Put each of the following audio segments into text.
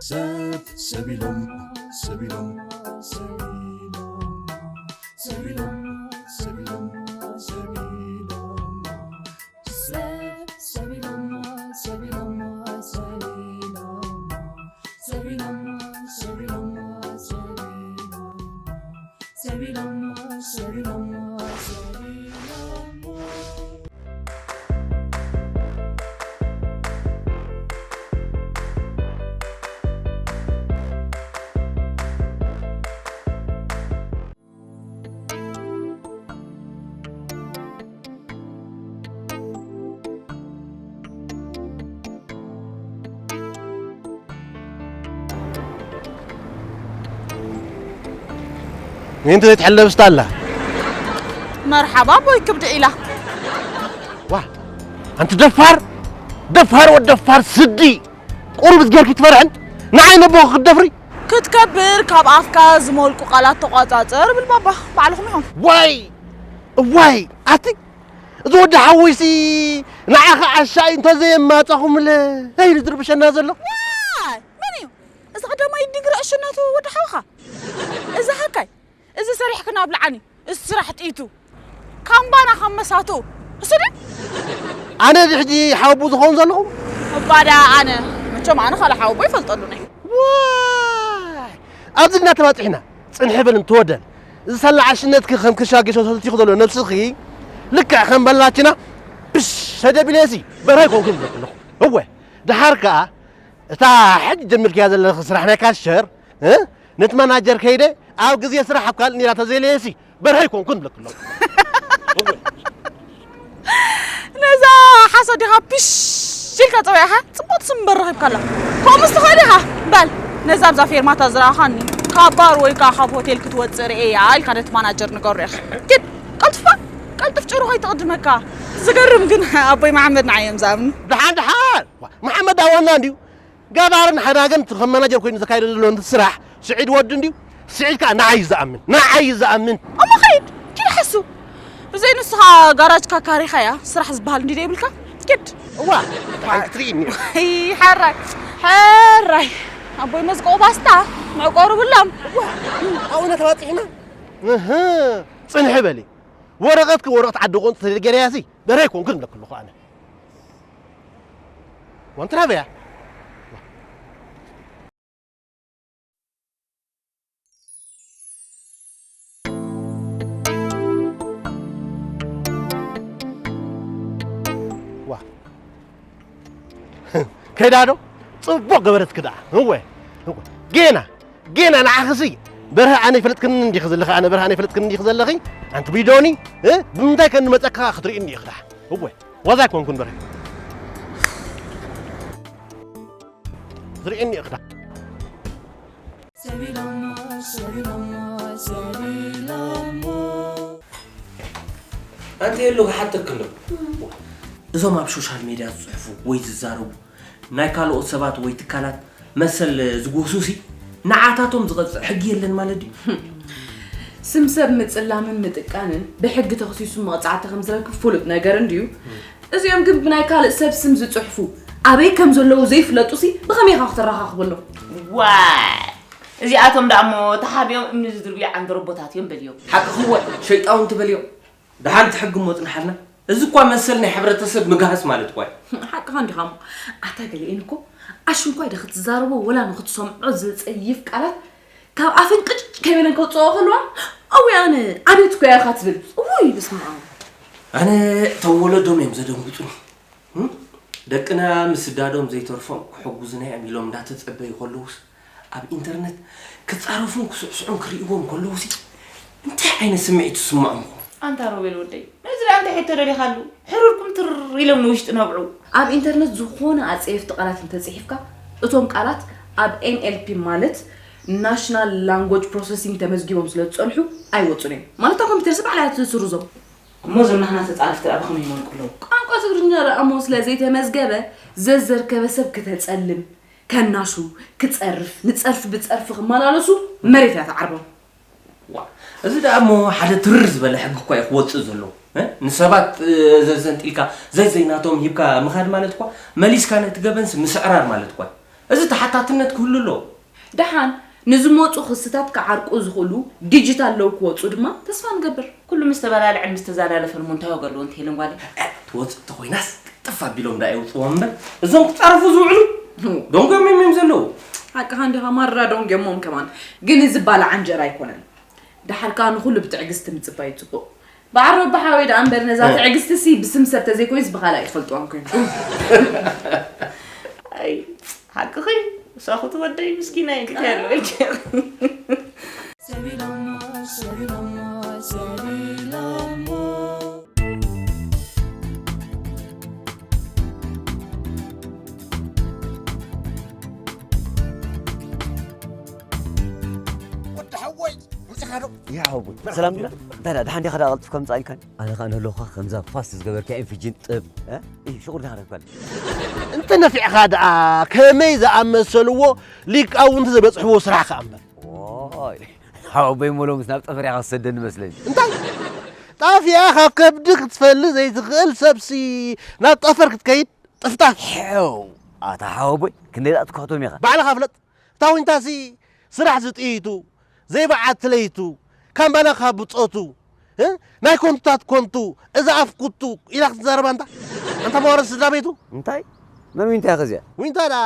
ሰብ ሰብ ኢሎም ሰብ ኢሎም ሰብ ኢሎም ሰብ ኢሎም ሰብ ኢሎም ሰብ ኢሎም ሰብ ሰብ ኢሎም ሰብ ኢሎም ሰብ ኢሎም ሰብ ኢሎም ሰብ ኢሎም ሰብ ኢሎም ሰብ ኢሎም ሰብ ኢሎም ምእንቲ ዘይትሕለብስታ ኣላ። መርሓባ ኣቦይ ክብዲ ኢላ። ዋ ኣንቲ ደፋር ደፋር ወዲ ደፋር ስዲ ቁሩብ ዝገርኪ ትፈርሕን ንዓይ ነቦ ክትደፍሪ ክትከብር ካብ ኣፍካ ዝመልቁ ቃላት ተቋጻጸር ብል ባባ ባዕልኹም ኢኹም። ዋይ እዋይ ኣቲ እዚ ወዲ ሓወይሲ ንዓኻ ዓሻ እዩ እንተዘየማፀኹምለ ኢሉ ዝርብሸና ዘሎ። ዋይ መን እዩ እዚ ቀዳማይ ዲግሪ ዕሽነቱ ወዲ ሓውኻ እዚ ሃካይ እዚ ሰሪሕክን ኣብልዓኒ እዚ ስራሕ ጥይቱ ካምባና ካብ መሳቱ እሱ ድዩ ኣነ እዚ ሕጂ ሓወቡ ዝኸውን ዘለኹ እባዳ ኣነ መቸም ኣነ ካልእ ሓወቦ ይፈልጠሉ ናይ ዋይ ኣብዚ ድና ተባፂሕና ፅንሒ በልን ተወደን እዚ ሰላ ዓሽነትኪ ከም ክሻ ጌሾ ሰትይኹ ዘሎ ነብስኺ ልክዕ ከም በላችና ብሽ ሰደቢለሲ በራይ ኮንኩም ዘለኹ እወ ደሓር ከዓ እታ ሕጂ ጀሚርክያ ዘለኺ ስራሕ ናይ ካሸር እ? ነቲ ማናጀር ከይደ ኣብ ግዜ ስራሕ ኣብ ካልእ ኔራ ተዘይለየሲ በርሀ ይኮንኩን ብለክ ኣለኹ ነዛ ሓሶት ዲኻ ፒሽ ኢልካ ፀዊዕኻ ፅቡቅ ስም በረኺብካ ኣላ ከምኡ ምስ ትኽእል ኢኻ በል ነዛ ኣብዛ ፌርማታ ዝረኣኻኒ ካብ ባር ወይ ከዓ ካብ ሆቴል ክትወፅእ ርእየያ ኢልካ ነቲ ማናጀር ንገሩ ኢኻ ኪድ ቀልጥፋ ቀልጥፍ ጭሩ ከይትቕድመካ ዝገርም ግን ኣቦይ መሓመድ ንዓይ እዮም ዝኣምኑ ደሓን ደሓን ዋ፣ መሓመድ ኣዋና እንድዩ ገባርን ሓዳግን እቲ ከም ማናጀር ኮይኑ ዘካይዶ ዘሎ ነቲ ስራሕ ስዒድ ወዲ እንድዩ ስዒድ ከዓ ንዓይ እዩ ዝኣምን ንዓይ እዩ ዝኣምን እሞ ኸይድ ኪድ ሓሱ ብዘይ ንስኻ ጋራጅካ ካሪኻያ ስራሕ ዝበሃል እንዲ ዘይብልካ ኪድ እዋ እንታይ ክትርእይኒ ሕራይ ሕራይ ኣቦይ መዝቆ ባስታ መዕቆሩ ብሎም ኣብኡ ነተባፂሕና እህ፣ ፅንሒ በሊ ወረቐትኪ ወረቐት ዓዲ ቆንፂ ተደገርያሲ በረ ኣይኮንኩን ብለክ ኣለኹ ኣነ ወንትራበያ ዋ ከይዳ ዶ ፅቡቅ ገበረትኪ ደኣ እወ እወ ጌና ጌና ንዓኽሲ በርሀ ኣነ ይፈልጥክኒ እንዲኺ ዘለኺ ኣነ በርሀ ኣነ ይፈልጥክኒ እንዲኺ ዘለኺ ኣንቲ ቢዶኒ እ? ብምንታይ ከም ንመፀካ ክትርእኒ ኢኺ ደኣ እወ ዋዛ ኣይኮንኩን በርሀ ክትርእኒ ኢኺ ደኣ ሰቢሎሞ ሰቢሎሞ ሰቢሎሞ ኣንተ የሎ ክሓተክ እንዶ እዞም ኣብ ሶሻል ሜድያ ዝፅሕፉ ወይ ዝዛረቡ ናይ ካልኦት ሰባት ወይ ትካላት መሰል ዝግህሱ ሲ ንዓታቶም ዝቐፅዕ ሕጊ የለን ማለት ድዩ? ስም ሰብ ምፅላምን ምጥቃንን ብሕጊ ተኽሲሱ መቕፃዕቲ ከም ዝረክብ ፍሉጥ ነገር እንድዩ። እዚኦም ግን ብናይ ካልእ ሰብ ስም ዝፅሕፉ ኣበይ ከም ዘለዉ ዘይፍለጡ ሲ ብኸመይ ኢኻ ክተረኻኽበሎም? ዋይ እዚኣቶም ደኣ እሞ ተሓቢኦም እምኒ ዝድርብዩ ዓንደረቦታት እዮም በልዮም። ሓቅኺ እወ ሸይጣውንቲ በልዮም። ደሓን እቲ ሕጊ እሞ ጽንሓልና። እዚ እኳ መሰል ናይ ሕብረተሰብ ምግሃስ ማለት እኳ እዩ። ሓቅኻ እንዲኻ እሞ ኣታ ገሊኤን እኮ ኣሽንኳይ ዶ ክትዛረቦ ወላ ንክትሰምዖ ዘጸይፍ ቃላት ካብ ኣፈን ቅጭ ከይበለን ከውጽኦ ከለዋ ኣዊ ኣነ ኣቤት እኮ እያ ኢኻ ትብል። እውይ በስመ ኣብ። ኣነ ተወለዶም እዮም ዘደንግጹኒ። እም? ደቅና ምስዳዶም ዘይተርፎም ክሕጉዙና እዮም ኢሎም እንዳተጸበዩ ከለዉስ ኣብ ኢንተርነት ክጻረፉን ክስዕስዑን ክርእይዎም ከለዉሲ እንታይ ዓይነት ስምዒት ይስምዖም ይኾን? ኣንታ ሮቤል ወደይ ነዚ ደኣ እንታይ ሕቶ ደሊኻሉ? ሕሩርኩም ትር ኢሎም ንውሽጢ ነብዑ። ኣብ ኢንተርነት ዝኾነ ኣጸየፍቲ ቃላት እንተጽሒፍካ እቶም ቃላት ኣብ ኤን ኤል ፒ ማለት ናሽናል ላንጎጅ ፕሮሰሲንግ ተመዝጊቦም ስለ ዝጸንሑ ኣይወጹን እዮም። ማለት ኣብ ኮምፒተር ሰብ ባዕላ እያ ትስርዞም። እሞ እዞም ናህና ተጻረፍቲ ደኣ ብኸመይ ይመልቁ ኣለዉ? ቋንቋ ትግርኛ ደኣ እሞ ስለ ዘይተመዝገበ ዘዘርከበ ሰብ ክተጸልም፣ ከናሹ፣ ክጸርፍ፣ ንጸርፊ ብጸርፊ ክመላለሱ መሬት እያ ትዓርቦም። ዋ፣ እዚ ደኣ እሞ ሓደ ትርር ዝበለ ሕጊ እኳ እዩ ክወጽእ ዘለዎ። እ? ንሰባት እ፣ ዘዘንጢልካ ዘዘይናቶም ሂብካ ምኻድ ማለት እኳ መሊስካ ነቲ ገበንሲ ምስዕራር ማለት እኳ እዩ። እዚ ተሓታትነት ክህሉ ኣለዎ። ደሓን ንዝመፁ ክስታት ክዓርቁ ዝኽእሉ ዲጂታል ለው ክወፁ ድማ ተስፋ ንገብር። ኩሉ ምስ ተበላልዐን ምስ ተዛላለፈን እሞ እንታይ ዋጋ ኣለዎ? እንተ ሄለን ጓለይ። ትወፅእ እንተኾይናስ ቅልጥፍ ኣቢሎም ዳ የውፅዎም እምበር እዞም ክፃረፉ ዝውዕሉ ደንጎም እዮም ዘለዉ። ሓቅኻ እንዲኻ ማራ ደንጎሞም ከማን። ግን እዚ ባልዓ እንጀራ ኣይኮነን። ደሓር ከዓ ንኹሉ ብትዕግስቲ ምፅባይ እዩ ፅቡቕ። በዓል ረቢ ሓወይ ደኣ እምበር ነዛ ትዕግስቲ ሲ ብስም ሰብ ተዘይኮይንስ ብኻልእ ኣይትፈልጥዋን ኮይንኩም። ኣይ ሓቅኺ። እሳኹ ትወደይ ምስኪና እዩ ግዳ ያለው። ወዲ ሓወይ መፂኻ ዶ? ያ ሓወቦይ ሰላም ዲና? እንታይ ደኣ ደሓን ዲኻ ደኣ ቀልጥፍካ ምጻእ ኢልካኒ? ኣነ ኸኣ ንህልወኻ ከምዛ ፋስት ዝገበርካያ ኢንፍጅን ጥብ እ? እዩ ሽቑር ዲኻ ረብካኒ? እንተ ነፊዕኻ ደኣ ከመይ ዝኣመሰልዎ ሊቃውንቲ ዝበጽሕዎ ስራሕ ከኣ እምበር። ኦይ ሓወቦይ እሞ ሎምስ ናብ ጠፈር ኢኻ ትሰደኒ መስለኒ። እንታይ ጣፍያ ካብ ከብዲ ክትፈሊ ዘይትኽእል ሰብሲ ናብ ጠፈር ክትከይድ ጥፍጣፍ። ሕው ኣታ ሓወቦይ ክንደይ ደኣ ትክሕቶም ኢኻ። ባዕልኻ ፍለጥ። እታ ዊንታሲ ስራሕ ዝጥይቱ፣ ዘይበዓልቲ ለይቱ፣ ካምባና ካብ ብጾቱ፣ እ? ናይ ኮንቱታት ኮንቱ፣ እዛ ኣፍ ኩቱ ኢላ ክትዛረብ ኣንታ። ኣንታ መዋረድ ስድራ ቤቱ። እንታይ? መን ዊንታ ኢኻ እዚኣ? ዊንታ ደኣ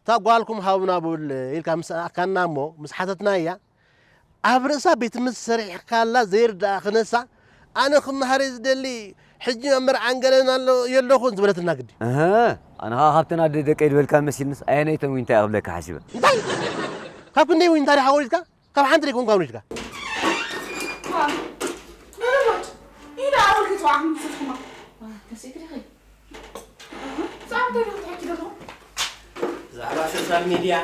እታ ጓልኩም ሃቡና ቡል ኢልካ ምስ ኣካና እሞ ምስ ሓተትናያ ኣብ ርእሳ ቤት ትምህርቲ ሰሪሕካላ ዘይርድኣ ክነሳ ኣነ ክመሃር እየ ዝደሊ ሕጂ መምህር ዓንገለን ኣሎ የለኹን ዝበለትና ግዲ። እህ ኣነ ኸዓ ካብተን ኣደ ደቀይ ዝበልካ መሲልንስ ኣየነይተን ዊንታ እየ ክብለካ ሓሲበ። እንታይ? ካብ ክንደይ ዊንታ ዲኻ ወሪድካ? ካብ ሓንቲ ደይኮንካ ወሪድካ። ንልሞት ኢዳ ኣወልኪ ጽዋዕኩም ዝሰትኩማ። ከሲእክ ዲኺ? ብዛዕባ እንታይ ዲኹም ትሓትዩ ዘለኹም? ብዛዕባ ሶሻል ሚድያ።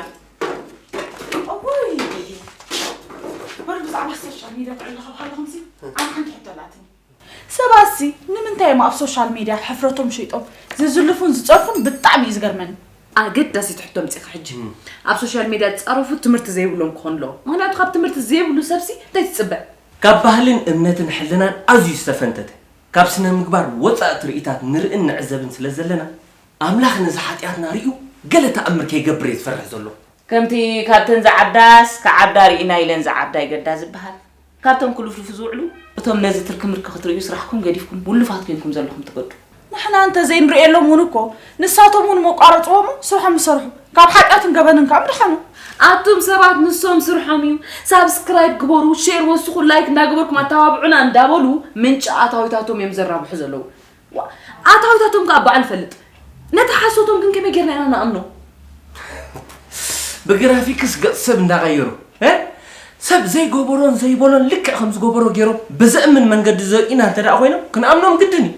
እዋይ! በሉ ብዛዕባ ሶሻል ሚድያ ትዕልሉ ካብ ከለኹምሲ ኣነ ሓንቲ ሕቶ ኣላትኒ። ሰባትሲ ንምንታይ እዮም ኣብ ሶሻል ሚድያ ሕፍረቶም ሸይጦም ዝዝልፉን ዝፀርፉን ብጣዕሚ እዩ ዝገርመኒ። ኣገዳሲት ሕቶ ኣምፂእኺ ሕጂ። ኣብ ሶሻል ሚድያ ዝፃረፉ ትምህርቲ ዘይብሎም ክኾኑ ኣለዎም። ምኽንያቱ ካብ ትምህርቲ ዘይብሉ ሰብሲ እንታይ ትፅበ? ካብ ባህልን እምነትን ሕልናን ኣዝዩ ዝተፈንተተ፣ ካብ ስነ ምግባር ወጻኢ ትርኢታት ንርእን ንዕዘብን ስለ ዘለና፣ ኣምላኽ ነዚ ሓጢኣትና ርእዩ ገለ ተኣምር ከይገብር እየ ዝፈርሕ ዘሎ። ከምቲ ካብተን ዝዓብዳስ ክዓብዳ ርኢና ኢለን ዝዓብዳ ይገዳ ዝበሃል፣ ካብቶም ክልፍልፉ ዝውዕሉ እቶም ነዚ ትርኪ ምርኪ ክትርእዩ ስራሕኩም ገዲፍኩም ውሉፋት ኮይንኩም ዘለኹም ትገዱ። ንሕና እንተ ዘይንርእየሎም እውን እኮ ንሳቶም እውን መቋረፅዎ እሞ ስርሖም ይሰርሑ፣ ካብ ሓጢኣትን ገበንን ከዓ ምድሓኑ። ኣቱም ሰባት ንሶም ስርሖም እዩ። ሳብስክራይብ ግበሩ፣ ሼር ወስኹ፣ ላይክ እንዳገበርኩም ኣተባብዑና እንዳበሉ ምንጪ ኣታዊታቶም እዮም ዘራብሑ ዘለዉ። ዋእ ኣታዊታቶም ከዓ በዓል ይፈልጥ። ነቲ ሓሶቶም ግን ከመይ ጌርና ኢና ንኣምኖ? ብግራፊክስ ገፅ ሰብ እንዳቐየሩ እ? ሰብ ዘይገበሮን ዘይበሎን ልክዕ ከም ዝገበሮ ጌሮም ብዘእምን መንገዲ ዘርእዩና እንተ ደኣ ኮይኖም ክንኣምኖም ግድን እዩ።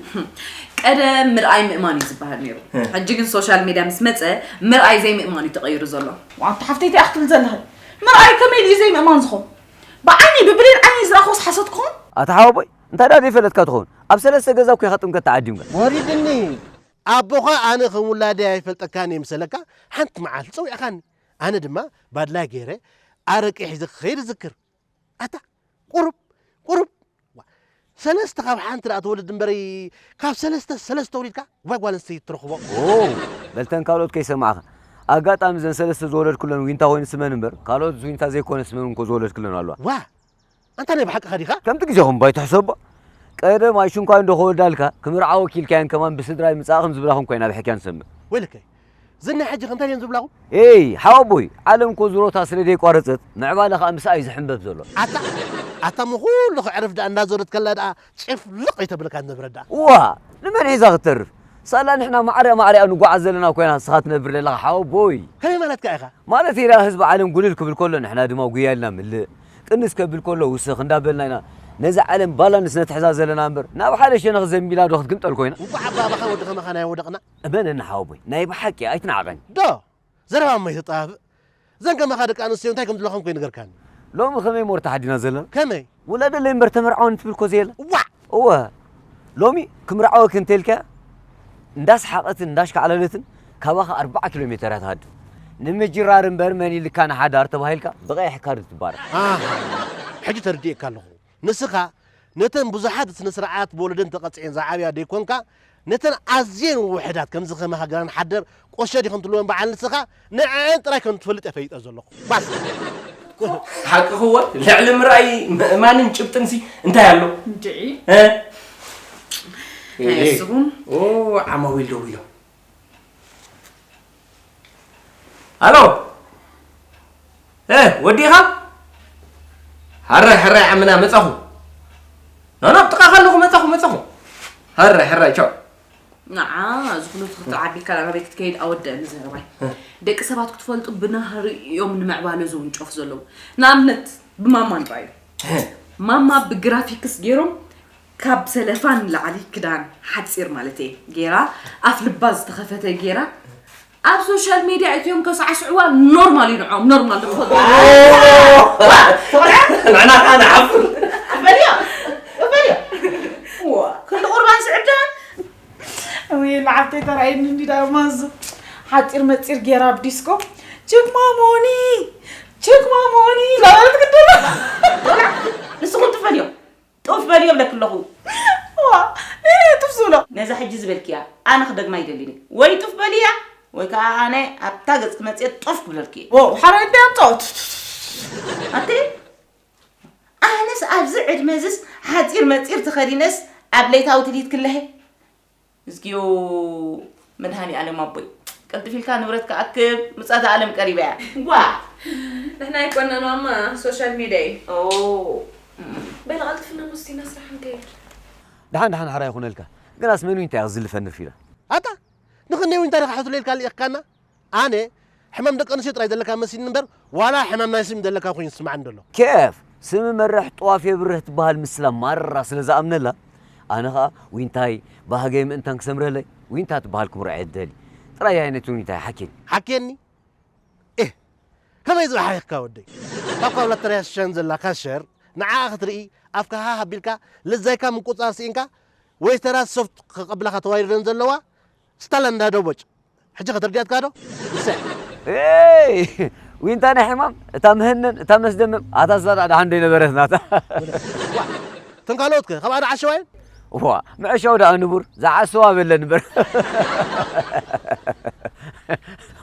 ቀደም ምርኣይ ምእማን እዩ ዝበሃል ነይሩ። ሕጂ ግን ሶሻል ሜድያ ምስ መፀ ምርኣይ ዘይምእማን እዩ ተቐይሩ ዘሎ። ዋንታ ሓፍተይ እንታይ ኢኺ ትብሊ ዘለኺ? ምርኣይ ከመይ ድዩ ዘይምእማን ዝኾን? ብዓይነይ ብብሌን ዓይነይ ዝረኣኽዎስ ሓሶት ክኾን? ኣታ ሓወቦይ እንታይ ደኣ ዘይፈለጥካ ትኸውን? ኣብ ሰለስተ ገዛ እኮ ኢኻ ጥምቀት ተዓዲምካ። ወሪድኒ ኣቦኻ ኣነ ከም ውላደይ ኣይፈልጠካን እየ ምሰለካ ሓንቲ መዓልቲ ጸዊዕኻኒ ኣነ ድማ ባድላይ ገይረ ኣረቂ ሒዘ ክኸይድ እዝክር ኣታ ቁሩብ ቁሩብ ሰለስተ ካብ ሓንቲ ደኣ ትወልድ እምበሪ ካብ ሰለስተ ሰለስተ ወሊድካ ዋይ ጓል ኣንስተይቲ ትረኽቦ በልተን ካልኦት ከይሰማዕኻ ኣጋጣሚ ዘን ሰለስተ ዝወለድክለን ዊንታ ኮይኑ ስመን እምበር ካልኦት ዝዊንታ ዘይኮነ ስመን እንኮ ዝወለድክለን ኣለዋ ዋ ኣንታ ናይ ብሓቅኻ ዲኻ? ከምቲ ግዜኹም ባይ ትሕሰቦ። ቀደም ኣይሽንኳይ እንዶ ከወልዳልካ ክምርዓወኪ ኢልካየን ከማን ብስድራይ ምጻእ ከም ዝብላኹም ኮይና ብሕክያን ዝሰምዕ። ወይለከ ዝና ሕጂ ከ እንታይ ድየን ዝብላኹም? ኤይ ሓወቦይ ዓለም እኮ ዙሮታ ስለ ደይቋረጸት ምዕባለ ከኣ ምስኣ እዩ ዝሕንበብ ዘሎ። ኣታ ኣታ እሞ ኩሉ ከዕርፍ ደኣ እንዳዞረት ከላ ደኣ ጭፍልቕ ኣይተብለካ ዝነብረት ደኣ። እዋ ንመን ሒዛ ክትተርፍ? ሳላ ንሕና ማዕሪኣ ማዕሪኣ ንጓዓዝ ዘለና ኮይና ንስኻ ትነብር ዘለኻ ሓወቦይ። ከመይ ማለትካ ኢኻ? ማለተይ ደኣ ህዝቢ ዓለም ጉልል ክብል ከሎ ንሕና ድማ ጉያ ኢልና ምልእ። ቅንስ ከብል ከሎ ውስኽ እንዳበልና ኢና ነዛ ዓለም ባላንስ ነትሕዛ ዘለና እምበር ናብ ሓደ ሸነኽ ዘንቢላ ዶ ክትግምጠል ኮይና? እንቋዕ ኣባባኻን ወዲ ከማኻን ኣየወደቕና። እመነኒ ሓወቦይ ናይ ብሓቂ ኣይትንዓቐኒ። ዶ ዘረባ እሞ ኣይተጠፋፍእ። እዘን ከማኻ ደቂ ኣንስትዮ እንታይ ከም ዝብላኹም እኮ ይንገርካኒ። ሎሚ ከመይ እሞ ተሓዲና ዘለና? ከመይ? ውለደለይ እምበር ተመርዓወኒ ትብል እኮ ዘየለ። ዋዕ! እወ ሎሚ ክምርዓወኪ እንተልካያ እንዳስሓቐትን እንዳሽካዕለለትን ካባኻ ኣርብዓ ኪሎ ሜተር እያ ትሃድም። ንምጅራር እምበር መን ኢልካ ንሓዳር ተባሂልካ ብቐይሕ ካርድ ትባረር። ኣሃ ሕጂ ተረዲኤካ ኣለኹ። ንስኻ ነተን ብዙሓት ስነ ስርዓት ብወለደን ተቐጺዐን ዝዓብያ ደይኮንካ ነተን ኣዝየን ውሕዳት ከምዚ ከማኻ ግራን ሓደር ቆሸ ዲኸን ትልወን በዓል ንስኻ ንዕን ጥራይ ከም ትፈልጥ እየ ፈሊጠ ዘለኹ። ባስ። ሓቅኽዎ ልዕሊ ምርኣይ ምእማንን ጭብጥንሲ እንታይ ኣሎ? እንድዒ እ? ኣይስኹም ኦ ዓማዊል ደው ኢሎም። ኣሎ እ ወዲኻ? ሕራይ ሕራይ ዓምና መጻኹ። ናና ኣብ ጥቓኻ ኣለኹ መጻኹ መጻኹ። ሕራይ ሕራይ ቻው። ንዓ እዚ ኩሉ ትኽትል ዓቢልካ ናበይ ክትከይድ ኣወደአኒ ዘረባይ። ደቂ ሰባት ክትፈልጡ ብናህሪ እዮም ንምዕባለ ዝውንጨፉ ዘለዉ። ንኣብነት ብማማ ንርኣዩ። ማማ ብግራፊክስ ገይሮም ካብ ሰለፋን ንላዕሊ ክዳን ሓፂር ማለት እየ ገይራ ኣፍ ልባ ዝተኸፈተ ገይራ ኣብ ሶሻል ሜድያ እትዮም ከሳዕስዕዋ ኖርማል እዩ ንዖም ኖርማል ዶ ትፈልጡ ንሕና ከዓ ንሓፍር በልዮ በልዮ ክንዲ ቁርባን ስዕዳ ወይ ለዓብተይ ተራእየኒ እንዲ ዳ ማዙ ሓፂር መፂር ገይራ ኣብ ዲስኮ ችግማ ሞኒ ችግማ ሞኒ ናበለት ግድና ንስኹም ትፈልዮ ጡፍ በልዮ ብለክ ኣለኹ ዋ ነይ ጡፍ ዝብሎ ነዛ ሕጂ ዝበልክያ ኣነ ክደግማ ይደሊኒ ወይ ጡፍ በልያ ወይ ከዓ ኣነ ኣብታ ገጽ ክመጽእ ጡፍ ክብለልክ እየ ዎ ሓራይ እንታይ ኣምጻኦ ኣቲ ኣነስ ኣብዚ ዕድመ እዝስ ሓጺር መጺር ተኸዲነስ ኣብ ለይታዊ ትልሂት ክለሀ እዝግዮ መድሃኒ ኣለም ኣቦይ ቀልጥፍ ኢልካ ንብረት ክኣክብ ምጻተ ኣለም ቀሪባ እያ ዋ ንሕና ኣይኮነን ማማ ሶሻል ሚድያ እዩ በል ቀልጥፍና ሙስቲና ስራሕ ንከይድ ደሓን ደሓን ሓራ ይኹነልካ። ግናስ መን እንታይ ዝልፈኒ ፊላ? ኣታ ንኽንደይ እንታይ ርካ ሕትሎ ኢልካ ልኢኽካና? ኣነ ሕማም ደቂ ኣንስትዮ ጥራይ ዘለካ መሲልኒ እምበር ዋላ ሕማም ናይ ስም ዘለካ ኮይኑ ዝስማዓኒ ዘሎ። ኬፍ ስሚ መርሕ ጥዋፍ የብርህ ትበሃል ምስላ ማራ ስለ ዝኣምነላ ኣነ ኸኣ ዊንታይ ባህገይ ምእንታን ክሰምረለይ ዊንታ ትበሃል ክምርዖ እየ ዝደሊ። ጥራይ ኣይነትን ዊንታይ ሓኬኒ። ሓኬኒ? ኤህ ከመይ ዝበሓይኽካ ወደይ ካብ ካብ ላተርያ ሽሻን ዘላ ካሸር ንዓኣ ክትርኢ ኣፍካ ሃህ ኣቢልካ ለዛይካ ምቁጽጻር ስኢንካ ወይተራት ሶፍት ከቐብላኻ ተዋሪደን ዘለዋ ስታላ እንዳ ደቦጭ ሕጂ ከተርዲኣትካ ዶ ንሰ ኤይ ዊንታ ናይ ሕማም እታ ምህነን እታ መስደምም ኣታ ስታታ ደሓን ደይነበረት ናታ እተን ካልኦት ከ ካብኣ ዶ ዓሸዋ እየን ዋ ምዕሻው ደኣ ንቡር ዝዓሰዋ በለን እምበር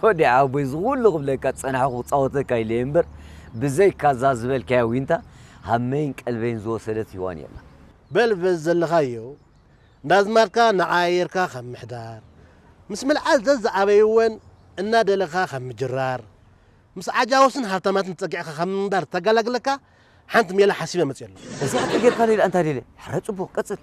ወዲ ዓቦይ ዝኹሉ ክብለካ ዝጸናሕኩ ክጻወተካ ኢለ እየ እምበር ብዘይካ እዛ ዝበልካያ ዊንታ ሃመይን ቀልበይን ዝወሰደት ሂዋን የላ በል በዚ ዘለኻዮ እንዳ ኣዝማድካ እናዓያየርካ ካብ ምሕዳር ምስ ምልዓል ዘዝዓበይወን እናደለኻ ካብ ምጅራር ምስ ዓጃውስን ሃብታማትን ተጸጊዕካ ካብ ምንባር ተገላግለካ ሓንቲ ሜላ ሓሲበ መጽእ ኣሎ። እዚኣ ተጌርካ ሌላ እንታይ ሌለ? ሕረ ጽቡቕ ቀጽል።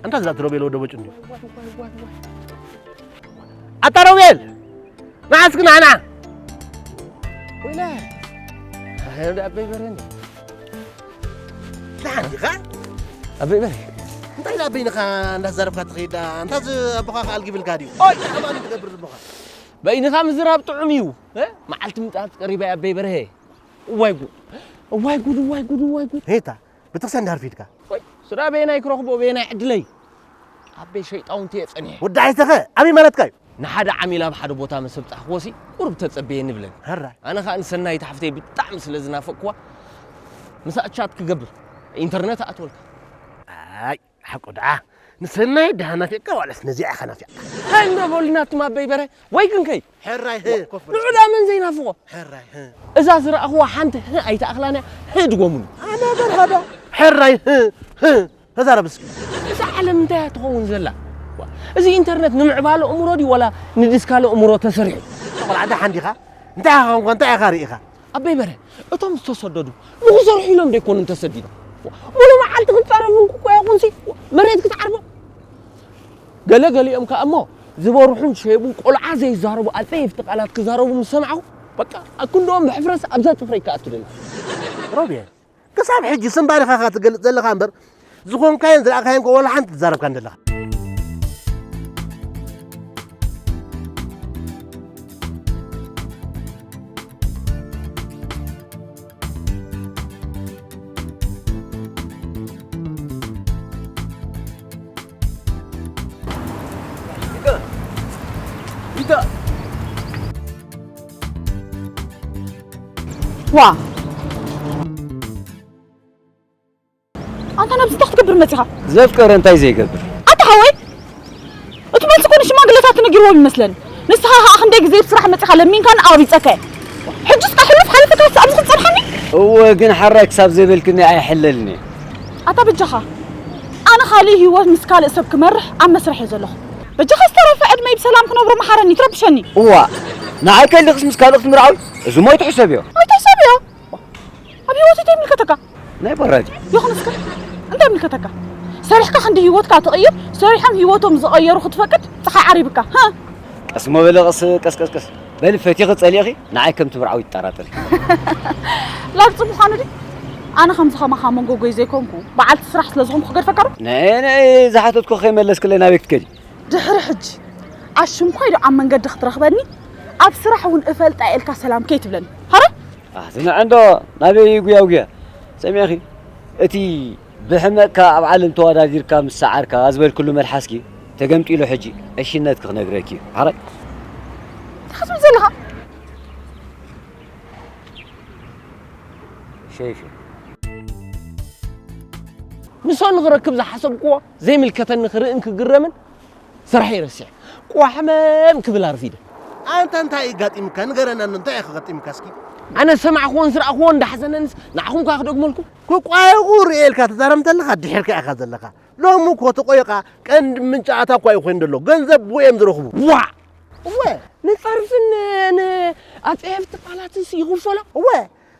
ኣንታ ዝላ ትሮቤል ወደ ቦጭ እንዲሁ ኣታ ሮቤል ንዓ እስኪ ንዓ ንዓ ወይለ ኣበይ በረ እንዲ ንዓ እንዲኻ ኣበይ በረ እንታይ ኢላ ኣበይንኻ እንዳዛረብካ ትኸይዳ እንታ ኣቦኻ ከኣልጊብልካ ድዩ ኦይ ኣማን ትገብር ዝቦኻ በይንኻ ምዝራብ ጥዑም እዩ መዓልቲ ምጣፍ ቀሪባ ኣበይ በርሀ እዋይ ጉድ እዋይ ጉድ እዋይ ጉድ እዋይ ጉድ ሄታ ቤተክርስትያን ድሃር ፊድካ ወይ ስራ በየናይ ክረኽቦ በየናይ ዕድለይ ኣበይ ሸይጣውንቲ እየ ጸኒሐ ወዲ ዓይተኸ ኣበይ ማለትካ እዩ ንሓደ ዓሚል ኣብ ሓደ ቦታ ምስ ኣብጻሕክዎሲ ቁሩብ ተጸበየኒ ብለኒ ሕራይ ኣነ ኸኣ ንሰናይት ሓፍተይ ብጣዕሚ ስለ ዝናፈቅክዋ ምሳኣ ቻት ክገብር ኢንተርነት ኣእትወልካ ኣይ ሓቁ ደኣ ንሰናይት ደኣ ናፊቕካ ዋላስ ነዚኣ ኢኻ ናፊቕካ እንታይ እንዶ በሉና እትም ኣበይ በረ ወይ ግንከይ ሕራይ ህ ኮፍ በል። ንዑ ደኣ መን ዘይናፍቖ? ሕራይ ህ። እዛ ዝረኣኽዋ ሓንቲ ህ ኣይተኣኽላን እያ። ህ ድገሙኒ። ኣነ በርሃ ዶ? ሕራይ ህ ህ ተዛረብ እስኪ። እዛ ዓለም እንታይ እያ ትኸውን ዘላ? ዋ፣ እዚ ኢንተርነት ንምዕባለ እምሮ ድዩ ዋላ ንድስካለ እምሮ ተሰሪሑ? ቆልዓ ደሓን ዲኻ? እንታይ ኢኻ ኾንኳ እንታይ ኢኻ ርኢኻ? ኣበይ በርሀ እቶም ዝተሰደዱ ንኽሰርሑ ኢሎም ዶ ኣይኮኑን ተሰዲዶም? ሙሉ መዓልቲ ክትጻረፉ እንኩ እኮ ኢኹምሲ መሬት ክትዓርቦ ገለ ገሊኦም ከኣ እሞ ዝበርሑን ዝሸይቡን ቆልዓ ዘይዛረቡ ኣጸየፍቲ ቃላት ክዛረቡ ምስ ሰማዕኹ በቃ ኣክንድኦም ብሕፍረስ ኣብዛ ጽፍረይ ክኣቱ ደለ። ሮቤል ክሳብ ሕጂ ስምባር ኢኻ ኢኻ ትገልጽ ዘለኻ እምበር ዝኾንካዮን ዝረኣኻዮን ከ ወላ ሓንቲ ትዛረብካን ዘለኻ። ዋ ኣንታ ናብዚ እንታይ ክትገብር መጺኻ? ዘፍቀረ እንታይ ዘይገብር? ኣታ ሓወይ እቲ መልሲ ኮነ ሽማግለታት ነጊርዎም ይመስለኒ። ንስኻ ኸኣ ክንደይ ግዜ ብስራሕ መጺኻ ለሚንካን ኣቕቢጸካዮ። ሕጅስ ከሕልፍ ሓሊፍካስ ኣብዚ ክትጸንሓኒ? እወ ግን ሓራይ ክሳብ ዘይበልክኒ ኣይሕለልኒ። ኣታ በጃኻ ኣነ ካልእ ህይወት ምስ ካልእ ሰብ ክመርሕ ኣብ መስርሕ እየ ዘለኹ። በጃኻ ዝተረፈ ዕድመይ ብሰላም ክነብሮ መሓረኒ ትረብሸኒ። እዋ ንዓይ ከሊኽስ ምስ ካልእ ክትምርዓዊ እዚ ሞይቱ ሕሰብዮ። ኣይትሕሰብዮ ኣብ ህይወት እንታይ ይምልከተካ? ናይ በራድ ይኹን እስከ እንታይ ይምልከተካ? ሰሪሕካ ክንዲ ህይወትካ ትቕይር ሰሪሖም ህይወቶም ዝቐየሩ ክትፈቅድ ፀሓይ ዓሪብካ። ሃ ቀስ ሞ በለ ቀስ ቀስ ቀስ ቀስ በል ፈቲኺ ፀሊእኺ ንዓይ ከም ትምርዓዊ ይጠራጠር። ላግፂ ምዃኑ ድዩ? ኣነ ከምዚ ከማኻ መንጎጎይ ዘይኮንኩ በዓልቲ ስራሕ ስለ ዝኾንኩ ክገድፈካ ዶ? ናይ ናይ ዝሓተትኩ ከይመለስክለይ ናበይ ክትከዲ? ድሕሪ ሕጂ ኣሽንኳይ ዶ ኣብ መንገዲ ክትረኽበኒ ኣብ ስራሕ እውን እፈልጣ ኢልካ ሰላም ከይትብለኒ። ሃረ ኣትንዐ እንዶ ናበይ ጉያጉያ ሰሚዕኺ? እቲ ብሕመቕካ ኣብ ዓለም ተወዳዲርካ ምስ ሰዓርካ ዝበልክሉ መልሓስኪ ተገምጢሉ ሕጂ ዕሽነትኪ ክነግረኪ እዩ። ሓራይ እንታይ ክትብል ዘለኻ? ሸይሸ ንሶ ንኽረክብ ዝሓሰብክዎ ዘይምልከተኒ ክርእን ክግረምን ስራሐይ ረሲዐ ቋሕመም ክብል ኣርፊደ። ኣንታ እንታይ እዩ ጋጢምካ? ንገረና፣ እንታይ እዩ ከጋጢምካ እስኪ? ኣነ ዝሰማዕክዎን ዝረኣኽዎን እንዳሕዘነንስ ንዓኹም ከኣ ክደግመልኩም። ክቋየቑ ርእየ ኢልካ ትዛረብ እንተለኻ ድሒርካ ኢኻ ዘለኻ። ሎሚ እኮ ተቆይቓ ቀንዲ ምንጫ ኣታ እኳ እዩ ኮይኑ ዘሎ። ገንዘብ ብኡ እዮም ዝረኽቡ። ዋእ! እወ! ንጸርፍን ንኣጸየፍቲ ቃላትንስ ይኽፈሎ? እወ!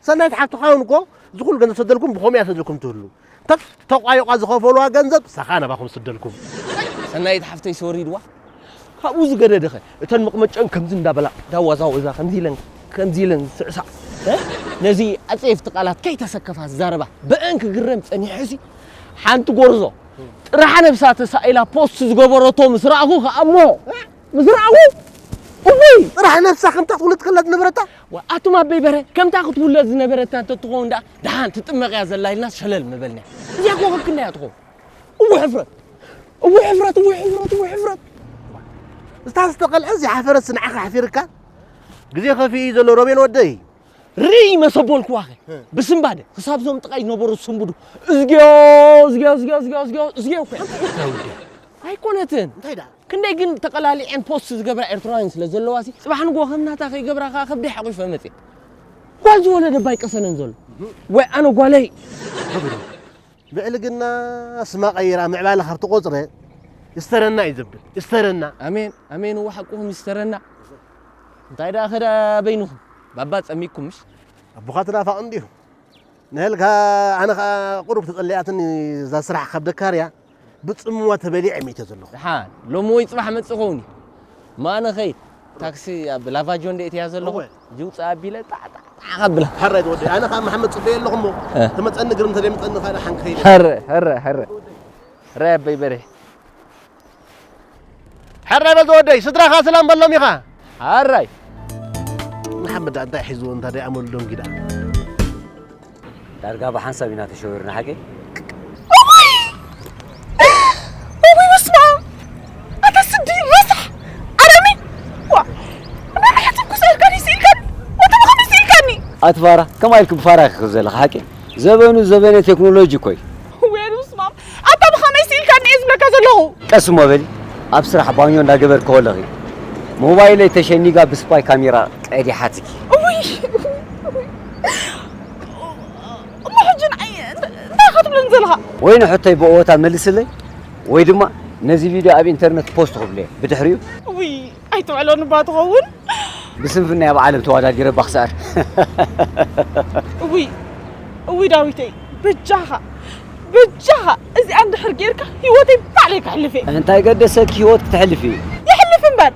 ሰናይት ሓፍትኻ እውን እኮ እዚ ኩሉ ገንዘብ ሰደልኩም ብኸምኡ እያ ሰደልኩም ትህሉ። ተቋይቋ ዝኸፈሉዋ ገንዘብ ሰኻ ናባኹም ስደልኩም። ሰናይት ሓፍተይስ ወሪድዋ? ካብኡ ዝገደደኸ እተን መቕመጨን ከምዚ እንዳበላ ዳዋዛወዛ ከምዚ ኢለን ከምዚ ኢለን ዝስዕሳ እ? ነዚ ኣጸየፍቲ ቃላት ከይተሰከፋ ዝዛረባ ብአን ክግረም ጸኒሐሲ ሓንቲ ጎርዞ ጥራሕ ነብሳ ተሳኢላ ፖስት ዝገበረቶ ምስ ረኣኹ ከኣ እሞ እ? ምስ ረኣኹ እውይ ጥራሕ ነብሳ ከምታ ክትውለድ ከላ ዝነበረታ ዋ ኣቱም ኣበይ በረ ከምታ ክትውለድ ዝነበረታ እንተትኸውን ደኣ ደሓን ትጥመቕ እያ ዘላ ኢልና ሸለል ምበልናያ። እዚኣ ኮኸብክና እያ ትኸውን። እውይ ሕፍረት እውይ ሕፍረት እውይ ሕፍረት እውይ ሕፍረት። እታ ዝተቐልዐ እዚኣ ሓፈረትሲ ንዓኻ ሓፊርካ ግዜ ከፊኡ እዩ ዘሎ ሮቤል ወደይ። ርእይ መሰቦልክዋኸ ብስምባደ ክሳብ ዞም ጥቓይ ዝነበሩ ዝስንብዱ እዝግዮ እዝግዮ እዝግዮ እዝግዮ እዝግዮ እዝግዮ እኮ እያ። እንታይ ኤርትራዊ ድያ? ኣይኮነትን። እንታይ ደኣ? ክንደይ ግን ተቐላሊዐን ፖስት ዝገብራ ኤርትራውያን ስለ ዘለዋሲ ጽባሕ ንግሆ ከም ናታ ከይገብራ ከኣ ከብደይ ሓቑፈ መጽየ። ጓል ዝወለደ እባ ኣይቀሰነን ዘሎ። ወይ ኣነ ጓለይ። ብዕልግና ስማ ቀይራ ምዕባለ ካብ ተቖጽረ ይስተረና እዩ ዘብል። ይስተረና። ኣሜን ኣሜን እወ ሓቅኹም ይስተረና። እንታይ ደኣ ኸዳ በይንኹም ባባ ጸሚኩም ምሽ? ኣቦኻ ተናፋቕ እንዲዩ። ንህልካ ኣነ ኸኣ ቁሩብ ተጸሊኣትኒ እዛ ስራሕ ካብ ደካርያ ብጽምዋ ተበሊዐ ሚተ ዘለኹ። ደሓን ሎሚ ወይ ጽባሕ መጽእ ኸውን እዩ። ማነ ኸይድ ታክሲ ኣብ ላቫጆ እንደ እትያ ዘለኹ እወ። ጅውፃ ኣቢለ ጣዕጣዕጣዕ ከብላ። ሕራይ ዝወደይ ኣነ ካብ መሓመድ ጽበየ ኣለኹ እሞ እ። ተመጸኒ ግርም ተደምጸኒ ካልእ ሓንክ ኸይደ። ሕረ ሕረ ሕረ ሕረ ኣበይ በሬ። ሕራይ በል ዝወደይ ስድራኻ ሰላም በሎም ኢኻ። ሕራይ መሓመድ እንታይ ሒዝዎ እንታ ደይ ኣመሉ ዶንጊዳ። ዳርጋ ብሓንሳብ ኢና ተሸዊርና ሓቂ። እውይ! እውይ በስመ ኣብ! ኣታ ስዲ ረሳሕ! ዓለሚ! ዋ! እምበር ሓቲትኩ ስኢልካኒ ስኢልካኒ! ወተ ብኸመይ ስኢልካኒ? ኣቲ ፋራ ከማይ ኢልኪ ብፋራ ኢኺ ዘለኺ ሓቂ። ዘበኑ ዘበነ ቴክኖሎጂ እኮ እዩ። እውይ ኣነ በስመ ኣብ! ኣታ ብኸመይ ስኢልካኒ እየ ዝብለካ ዘለኹ። ቀስ እሞ በሊ ኣብ ስራሕ ባኞ እንዳገበርኪ ከለኺ ሞባይለይ ተሸኒጋ ብስፓይ ካሜራ ቀዲሓትኪ። እውይ! እሞ ሕጂ ንዓይ እንታይ ኢኻ ትብለኒ ዘለኻ? ወይ ንሕቶይ ብእወታ መልስለይ ወይ ድማ ነዚ ቪድዮ ኣብ ኢንተርነት ፖስት ክብለዮ ብድሕሪኡ እውይ ኣይትውዕሎኒ እባ ትኸውን። ብስንፍና ኣብ ዓለም ተወዳዲረ እባ ክስኣል። እውይ እውይ ዳዊተይ በጃኻ በጃኻ እዚኣ እንድሕር ጌርካ ህይወተይ ባዕለይ ከሕልፍ እየ። እንታይ ገደሰኪ ህይወት ክተሕልፊ እዩ። ይሕልፍ እምበር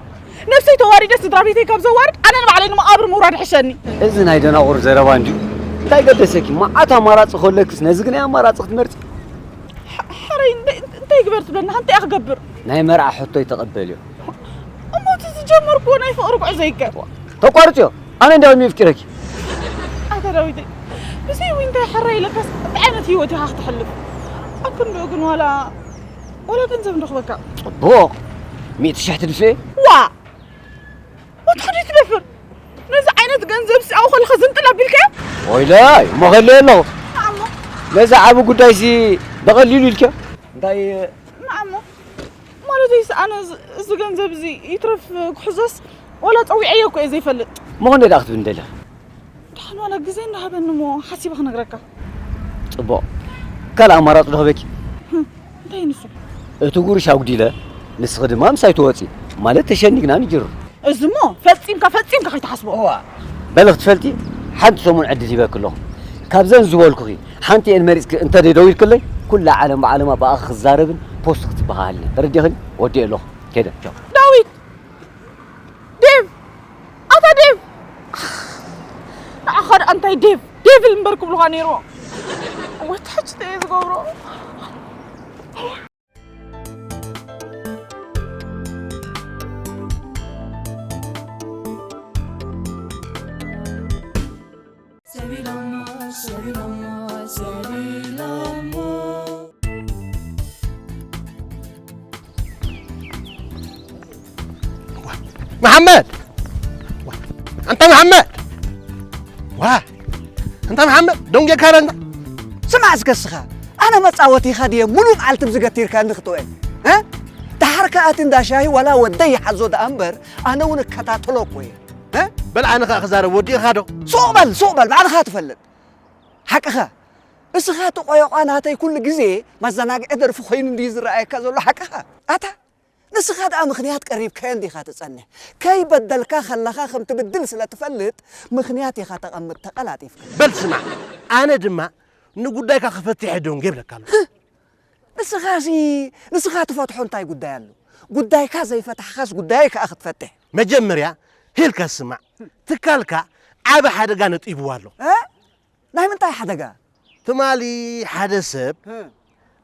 ነብሰይ ተዋሪደ ስድራ ቤተይ ካብ ዘዋርድ ኣነ ንባዕለይ ንመቓብር ምውራድ ይሕሸኒ። እዚ ናይ ደናቑር ዘረባ እንድዩ። እንታይ ገደሰኪ መዓት ኣማራፂ ከለክስ ነዚ ግናይ ኣማራፂ ክትመርፂ። ሓረይ እንታይ ግበር ትብለኒ እንታይ እያ ክገብር። ናይ መርዓ ሕቶይ ተቐበልዮ። እሞ እቲ ዝጀመርክዎ ናይ ፍቕሪ ጉዕዞ ይከ። ተቋርፅዮ ኣነ እንዲያውም የፍቂረኪ። ኣታ ዳዊተይ ብዘይ ዊንታይ ሕራይ ኢለካስ እንታይ ዓይነት ህይወት ኢኻ ክትሕልፍ? ኣብ ክንድኡ ግን ዋላ ዋላ ገንዘብ ንረኽበካ። ፅቡቕ ሚእቲ ሽሕ ትድፍኤ። ዋ ወይለይ፣ እሞ ከለየ ኣለኹ። ንዓሞ። ነዚ ዓቢ ጉዳይሲ ብቐሊሉ ኢልክዮ? እንታይ? ንዓሞ። ማለተይስ ኣነ እዚ፣ እዚ ገንዘብ እዚ ይትረፍ ክሕዞስ፣ ዋላ ጸዊዐዮ እኮ እየ ዘይፈልጥ። እሞ ክንደይ ደኣ ክትብል እንደለኺ? ደሓን ዋላ ግዜ እንዳሃበኒ እሞ ሓሲበ ክነግረካ። ጽቡቕ። ካልእ ኣማራጺ ዶ ክህበኪ? ህም፣ እንታይ ንሱ? እቲ ጉርሽ ኣጉዲለ፣ ንስኺ ድማ ምሳይ ትወጺ። ማለት ተሸኒግና ንጅሩ። እዚ እሞ ፈጺምካ፣ ፈጺምካ ከይትሓስቦ። እዋ። በሊ ክትፈልጢ፣ ሓንቲ ሰሙን ዕድል ሂበኪ ኣለኹ። ካብዘን ዝበልኩኺ፣ ሓንቲ እየን መሪጽኪ እንተ ደው ኢልክለይ፣ ኩላ ዓለም ብዓለማ ብኣኺ ክዛረብን ፖስት ክትበሃሃልን። ተረዲኽኒ? ወዲኤ ኣለኹ። ከይደ። ቻው። ዳዊት! ዴቭ! ኣታ ዴቭ! ንዓኻ ደኣ እንታይ ዴቭ? ዴቭል እምበር ክብሉኻ ነይርዎ። ወታ ሕጂ እንታይ እየ ዝገብሮ? ሰቢሎሞ፣ ሰቢሎሞ፣ ሰቢሎሞ። መሓመድ! ዋ! ኣንታ መሓመድ! ዋ! ኣንታ መሓመድ! ደንጌካ ዶ እንታ? ስማዕ እስከ እስኻ፣ ኣነ መጻወቲኻ ድየ ሙሉእ መዓልቲ ብዚ ገቲርካኒ ክትውዕል? እ? ደሓር ከኣ እቲ እንዳ ሻሂ ዋላ ወደይ ይሓዞ ደኣ እምበር፣ ኣነ እውን እከታተሎ እኮ እየ። እ? በል ኣነ ከኣ ክዛረብ ወዲእኻ ዶ? ሱቕ በል፣ ሱቕ በል፣ ባዕልኻ ትፈልጥ። ሓቅኻ። እስኻ እቲ ቆዮቋ ናተይ ኩሉ ግዜ መዘናግዒ ደርፊ ኮይኑ እንድዩ ዝረኣየካ ዘሎ ሓቅኻ። ኣታ፣ ንስኻ ደኣ ምኽንያት ቀሪብካዮ እንዲኻ ትጸንሕ። ከይበደልካ ከለኻ ከም ትብድል ስለ ትፈልጥ፣ ምኽንያት ኢኻ ተቐምጥ ተቐላጢፍካ። በል ስማዕ፣ ኣነ ድማ ንጉዳይካ ክፈትሕ እየ ደንጎ ይብለካ ኣለኹ። ንስኻሲ፣ ንስኻ ትፈትሖ እንታይ ጉዳይ ኣሎ? ጉዳይካ ዘይፈታሕካስ ጉዳየይ ከኣ ክትፈትሕ። መጀመርያ ሄልካ ስማዕ፣ ትካልካ ዓቢ ሓደጋ ነጢብዋ ኣሎ። እ? ናይ ምንታይ ሓደጋ? ትማሊ ሓደ ሰብ፣ እ።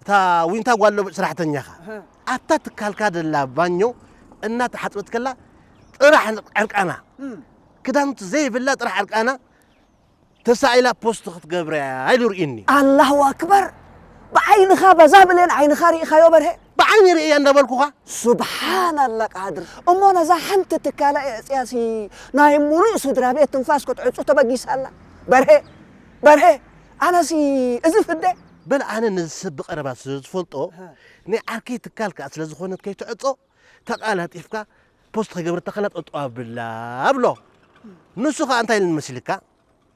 እታ ዊንታ ጓል ለቦጭ ሰራሕተኛኻ፣ እ። ኣብታ ትካልካ ደላ ባኞ እናተሓጽበት ከላ ጥራሕ ዕርቃና፣ እ። ክዳውንቲ ዘይብላ ጥራሕ ዕርቃና ተሳኢላ ፖስት ክትገብርያ ኢሉ ርእዩኒ። ኣላሁ ኣክበር! ብዓይንኻ በዛ ብሌን ዓይንኻ ርኢኻዮ በርሄ? ብዓይኒ ርእያ እንዳበልኩኻ። ሱብሓናላ ቃድር። እሞ ነዛ ሓንቲ ትካላ እዕጽያሲ ናይ ሙሉእ ስድራ ቤት ትንፋስ ክትዕጹ ተበጊሳ ኣላ። በርሄ፣ በርሄ፣ ኣነሲ እዚ ፍደ። በል ኣነ ነዚ ሰብ ብቐረባ ስለ ዝፈልጦ፣ ሃ። ናይ ዓርከይ ትካል ከኣ ስለ ዝኾነት ከይትዕጾ፣ ተቓላጢፍካ ፖስት ከይገበረታ ከላ ጠጠው ኣብላ ኣብሎ። ንሱ ከኣ እንታይ ኢሉኒ መሲልካ?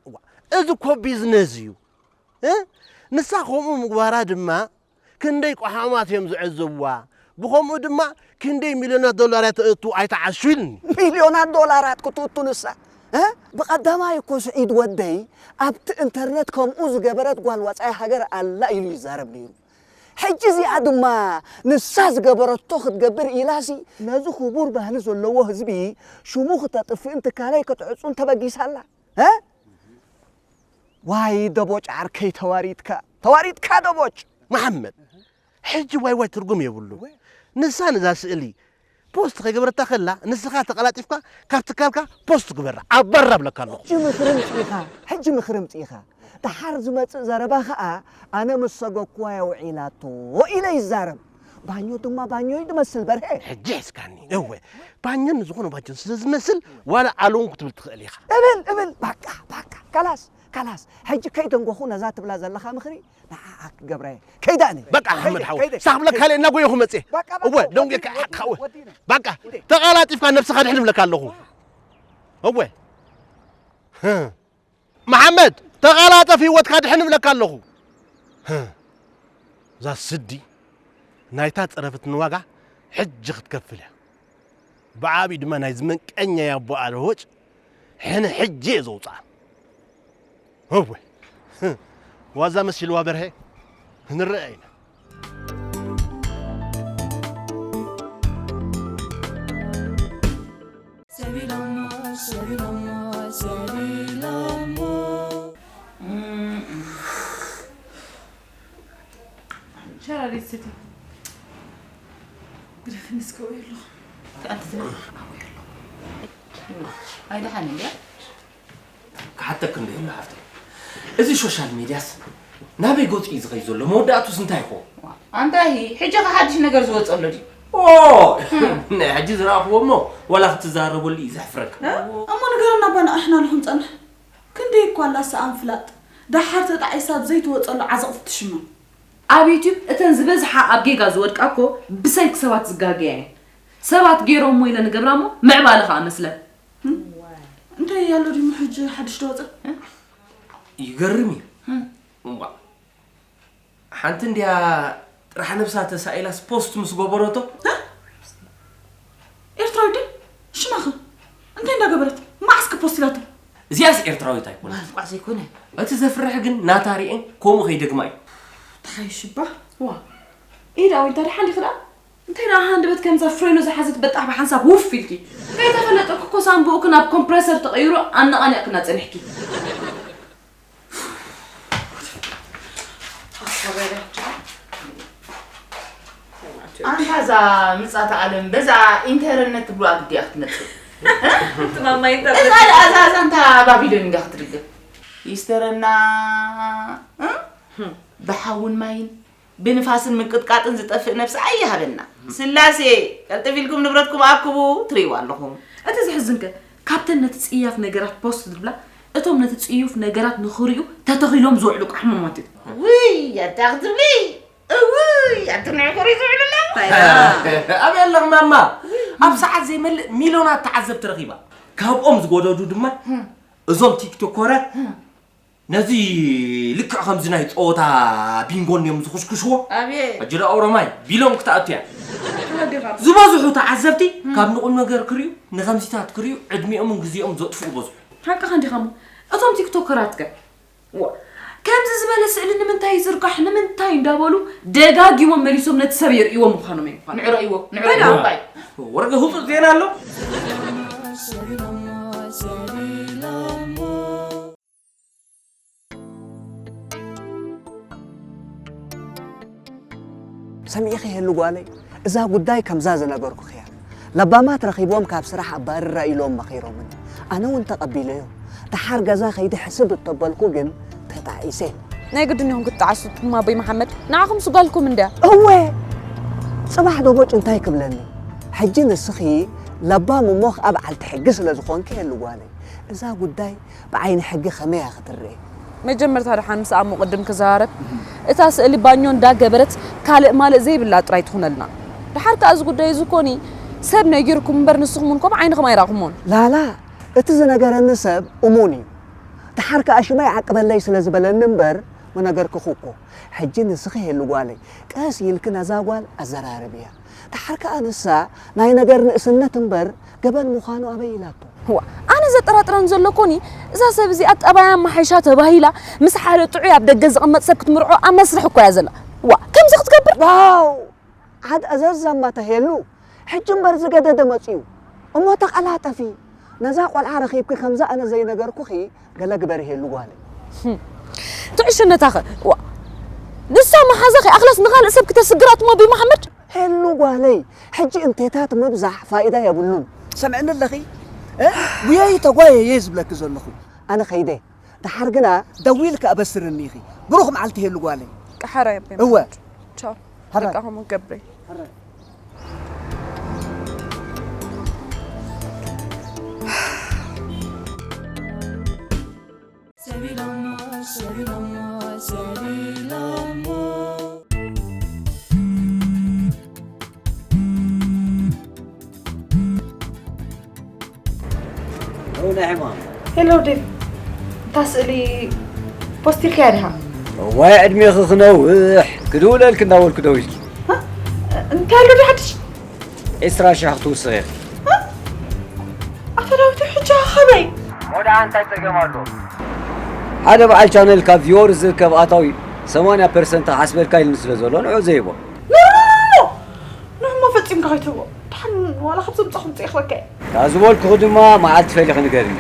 እዋ፣ እዚ እኮ ቢዝነስ እዩ። እ? ንሳ ከምኡ ምግባራ ድማ ክንደይ ቆሓማት እዮም ዝዕዘብዋ። ብኸምኡ ድማ ክንደይ ሚልዮናት ዶላራት ተእቱ ኣይትዓሹ ኢልኒ። ሚልዮናት ዶላራት ክትእቱ ንሳ? እ? ብቐዳማይ እኮ ስዒድ ወደይ ኣብቲ ኢንተርነት ከምኡ ዝገበረት ጓል ወጻኢ ሃገር ኣላ ኢሉ ይዛረብ ነይሩ። ሕጂ እዚኣ ድማ ንሳ ዝገበረቶ ክትገብር ኢላሲ ነዚ ክቡር ባህሊ ዘለዎ ህዝቢ ሽሙ ክተጥፍእን ትካለይ ክትዕጹን ተበጊሳ ኣላ። እ? ዋይ ደቦጭ ዓርከይ ተዋሪድካ፣ ተዋሪድካ ደቦጭ። መሓመድ፣ ሕጂ ዋይ ዋይ ትርጉም የብሉ። ወይ። ንሳ ነዛ ስእሊ ፖስት ከይገበረታ ከላ ንስኻ ተቐላጢፍካ ካብ ትካልካ ፖስት ግበራ። ኣብ በራ ብለካ ኣለኹ። ሕጂ ምኽሪ ምጽኢኻ፣ ሕጂ ምኽሪ ምጽኢኻ። ደሓር ዝመጽእ ዘረባ ኸኣ ኣነ ምስ ሰገኩዋ የውዒላቶ ኢለ ይዛረብ። ባኞ ድማ ባኞ እዩ ዝመስል በርሄ። ሕጂ ሒዝካኒ። እወ፣ ባኞ ንዝኾነ ባጆ ስለ ዝመስል ዋላ ኣሎን ክትብል ትኽእል ኢኻ። እብል፣ እብል፣ ባቃ፣ ባቃ፣ ካላስ፣ ካላስ። ሕጂ ከይደንጎኹ ነዛ ትብላ ዘለኻ ምኽሪ ንዓኣ ክገብራ እየ። ከይደ ኣነ። በቃ፣ ከይደ፣ ኣሕመድ ሓወይ፣ ከይደ፣ ሳኽ ብለካ ከይደ። ኢለ እናጎየኹ መጽየ። በቃ፣ በቃ፣ እወ፣ ደንጎየካ ወዲነ፣ ሓቅ ሓወ። ወዲነ። በቃ፣ ተቓላጢፍካ ነብስኻ ድሕን እብለካ ኣለኹ። እወ። መሓመድ፣ ተቓላጠፍ ህይወትካ ድሕን እብለካ ኣለኹ። እዛ ስዲ ናይታ ጸረፈትኒ ዋጋ ሕጂ ክትከፍል እያ። ብዓቢኡ ድማ ናይ ዝመንቀኛ ኣቦኣ ለሆጭ ሕነ ሕጂ እየ ዘውፅኣ። እወ፣ ዋዛ መሲልዋ በርሄ፣ ንረአ ኢና። ሰቢሎሞ፣ ሰቢሎሞ፣ ሰቢሎሞ። ሸራሪት ስቲ። ግደፍኒ እስከ ወይ ኣለኹ። ኣንቲ ትብል ኣወይ ኣለኹ። ኣይደሓን እንድያ። ክሓተክ እንደ ይብሉ ሓፍተይ፣ እዚ ሶሻል ሚድያስ ናበይ ገጹ እዩ ዝኸይ ዘሎ? መወዳእቱስ እንታይ ይኾ? ኣንታ ሂ፣ ሕጂ ከ ሓድሽ ነገር ዝወጸ ኣሎ ድዩ? ኦ! ናይ ሕጂ ዝረኣኽዎ እሞ ዋላ ክትዛረበሉ እዩ ዘሕፍረካ። እ? እሞ ንገረና ኣባ፣ ንቕሕና ኣለኹ ንጸንሕ። ክንደይ እኳ ኣላ ሰኣን ፍላጥ፣ ደሓር ተጣዒሳ ኣብ ዘይትወጸሉ ዓዘቕቲ ትሽመም። ኣብ ዩትዩብ እተን ዝበዝሓ ኣብ ጌጋ ዝወድቃ እኮ ብሰንኪ ሰባት ዝጋገያ እየን። ሰባት ገይሮሞ ኢለን ይገብራ እሞ ምዕባለ ኸኣ መስለን። እንታይ ኣሎ ድዩ ሕጂ ሓድሽ ዝወጸ? ይገርም እዩ። እምቧ። ሓንቲ እንድያ ጥራሕ ነብሳ ተሳኢላስ ፖስት ምስ ገበረቶ። እ? ኤርትራዊ ድያ? ሽማኸ? እንታይ እንዳገበረት? መዓስከ ፖስት ኢላቶ? እዚኣስ ኤርትራዊት ኣይኮነትን። እንቋዕ ዘይኮነ። እቲ ዘፍርሕ ግን ናታ ሪኤን ከምኡ ከይደግማ እዩ። ተሓይሽባ። ዋ። ኢዳ ወይ እንታይ ደሓን ዲኺ ደኣ? እንታይ ደኣ ሃንደበት ከምዛ ፍሬኖ ዝሓዘት በጣሕ ብሓንሳብ ውፍ ኢልኪ። ከይተፈለጠኪ እኮ ሳንቡእኪ ናብ ኮምፕረሰር ተቐይሩ ኣነቓኒቕክና ጸኒሕኪ። ኣንታ እዛ ምጻተ ዓለም በዛ ኢንተርነት ትብሉ ኣግዲያ ክትመጽእ። እቲ ማማ ኢንተርነት። እዛ እዛ እዛ እንታ ባቢሎን እንዳ ክትድገም። ይስተረና፣ እ? ብሓውን ማይን ብንፋስን ምንቅጥቃጥን ዝጠፍእ ነብሲ ኣይሃበና። ስላሴ፣ ቀልጥፍ ኢልኩም ንብረትኩም ኣክቡ፣ ትርእይዋ ኣለኹም። እቲ ዘሕዝንከ፣ ካብተን ነቲ ጽያፍ ነገራት ፖስት ዝብላ፣ እቶም ነቲ ጽዩፍ ነገራት ንኽርእዩ ተተኺሎም ዝውዕሉ ቃሕሞማት እዮም። ውይ፣ ኣታ ክትብሊ! እውይ፣ ኣቲ ንዕቁር እዩ ዝውዕሉ ኣለዉ። ኣበይ ኣለኺ ማማ? ኣብ ሰዓት ዘይመልእ ሚልዮናት ተዓዘብቲ ረኺባ። ካብኦም ዝጎደዱ ድማ እዞም ቲክቶከራት ነዚ ልክዕ ከምዚ ናይ ጸወታ ቢንጎ እንድዮም ዝኹሽኩሽዎ። ኣቤት። ሕጂ ደኣ ኦሮማይ ቢሎም ክትኣቱ እያ። ተወዲኻ። ዝበዝሑ ተዓዘብቲ እም። ካብ ንቑም ነገር ክርእዩ፣ ንኸምዚታት ክርእዩ ዕድሚኦምን ግዜኦም ዘጥፍኡ በዝሑ። ሓቅኻ እንዲኻ እሞ፣ እቶም ቲክቶከራት ከ? ዋ፣ ከምዚ ዝበለ ስእሊ ንምንታይ ይዝርጋሕ፣ ንምንታይ እንዳበሉ ደጋጊሞም መሊሶም ነቲ ሰብ የርእይዎ ምዃኖም እዮም። ንዕረይዎ፣ ንዕረይዎ በላ። እምባይ። ወረገ ህጹጽ ዜና ኣሎ። ሰሚዕኺ ሄሉ ጓለይ፣ እዛ ጉዳይ ከምዛ ዝነገርኩኺ እያ። ለባማት ረኺቦም ካብ ስራሕ ኣባርራ ኢሎም መኺሮምኒ። ኣነ እውን ተቐቢለዮ። ደሓር ገዛ ከይደ ሕስብ እተበልኩ ግን ተጣዒሰ። ናይ ግድን ኢኹም ክትጠዓሱ፣ እማ ኣቦይ መሓመድ። ንዓኹምስ ጓልኩም እንድያ። እወ፣ ጽባሕ ዶ ቦጭ እንታይ ክብለኒ? ሕጂ ንስኺ ለባም እሞ ኸኣ በዓልቲ ሕጊ ስለ ዝኾንኪ ሄሉ ጓለይ፣ እዛ ጉዳይ ብዓይኒ ሕጊ ከመይ እያ ክትረአ? መጀመርታ ደሓን ምስ ኣሞ ቅድም ክዘራረብ፣ እታ ስእሊ ባኞ እንዳገበረት ካልእ ማልእ ዘይብላ ጥራይ ትኹነልና። ደሓር ከኣ እዚ ጉዳይ እዚ ኮኒ ሰብ ነጊርኩም እምበር ንስኹም እውን ከምኡ ዓይንኹም ኣይረኣኹሞን። ላላ፣ እቲ ዝነገረኒ ሰብ እሙን እዩ። ደሓር ከኣ ሽመይ ዓቅበለይ ስለ ዝበለኒ እምበር ምነገርክኹ እኮ። ሕጂ ንስኺ ሄሉ ጓለይ፣ ቀስ ኢልኪ ነዛ ጓል ኣዘራርብያ። ደሓር ከኣ ንሳ ናይ ነገር ንእስነት እምበር ገበን ምዃኑ ኣበይ ኢላቶ? ዋ፣ ኣነ ዘጠራጥረን ዘሎ ኮኒ፣ እዛ ሰብ እዚኣ ጠባያ ኣመሓይሻ ተባሂላ፣ ምስ ሓደ ጥዑይ ኣብ ደገ ዝቕመጥ ሰብ ክትምርዖ ኣብ መስርሕ እኮ እያ ዘላ። ዋ፣ ከምዚ ክትገብር? ዋው! ዓድ ኣዘዛማ ተሄሉ፣ ሕጂ እምበር ዝገደደ መጺኡ። እሞ ተቐላጠፊ፣ ነዛ ቆልዓ ረኺብኪ ከምዛ ኣነ ዘይነገርኩኺ ገለ ግበሪ ሄሉ ጓለይ። ህም፣ ትዕሽነታኸ? ዋ፣ ንሳ መሓዛኺ ኣኽላስ ንኻልእ ሰብ ክተስግራ ትሞ ኣቦይ መሓመድ? ሄሉ ጓለይ፣ ሕጂ እንቴታት ምብዛሕ ፋይዳ የብሉን። ሰምዕኒ ኣለኺ? እ? ጉየይ ተጓየየ ዝብለኪ ዘለኹ። ኣነ ኸይደ። ደሓር ግና ደዊልኪ ኣበስርኒ ኢኺ። ብሩኽ መዓልቲ ሄሉ ጓለይ። ቀሓራይ ኣቦይ እወ። መሓመድ። ቻው። ሃራይ። በቃ ከምኡ ገብረይ። ሄሎ ዴቭ፣ እታ ስእሊ ፖስት ኢልካያ ዲኻ? እዋይ ዕድሜኺ ክነውሕ፣ ክድውለልኪ እንዳበልኩ ደዊልኪ። ሃ? እንታይ ኣሎ ዶ ሓድሽ? ዕስራ ሺሕ ክትውስኺ ኢኺ። ሃ? ኣቶ ዳዊት፣ ሕጂ ኸበይ? ሞዳ እንታይ ጸገም ኣሎ? ሓደ በዓል ቻነል ካብ ቪወርስ ዝርከብ ኣታዊ ሰማንያ ፐርሰንት ክሓስበልካ ኢሉኒ ስለ ዘሎ ንዑ ዘይቦ። ኖ፣ ኖ፣ ኖ፣ ኖ፣ ኖ፣ ኖ፣ እሞ ፈጺምካ ከይትህቦ። ደሓን ዋላ ካብ ዘምጻኹ ምጽእ ይኽበካ እየ። ካብ ዝበልኩኺ ድማ መዓልቲ ፈሊኺ ንገርኒ።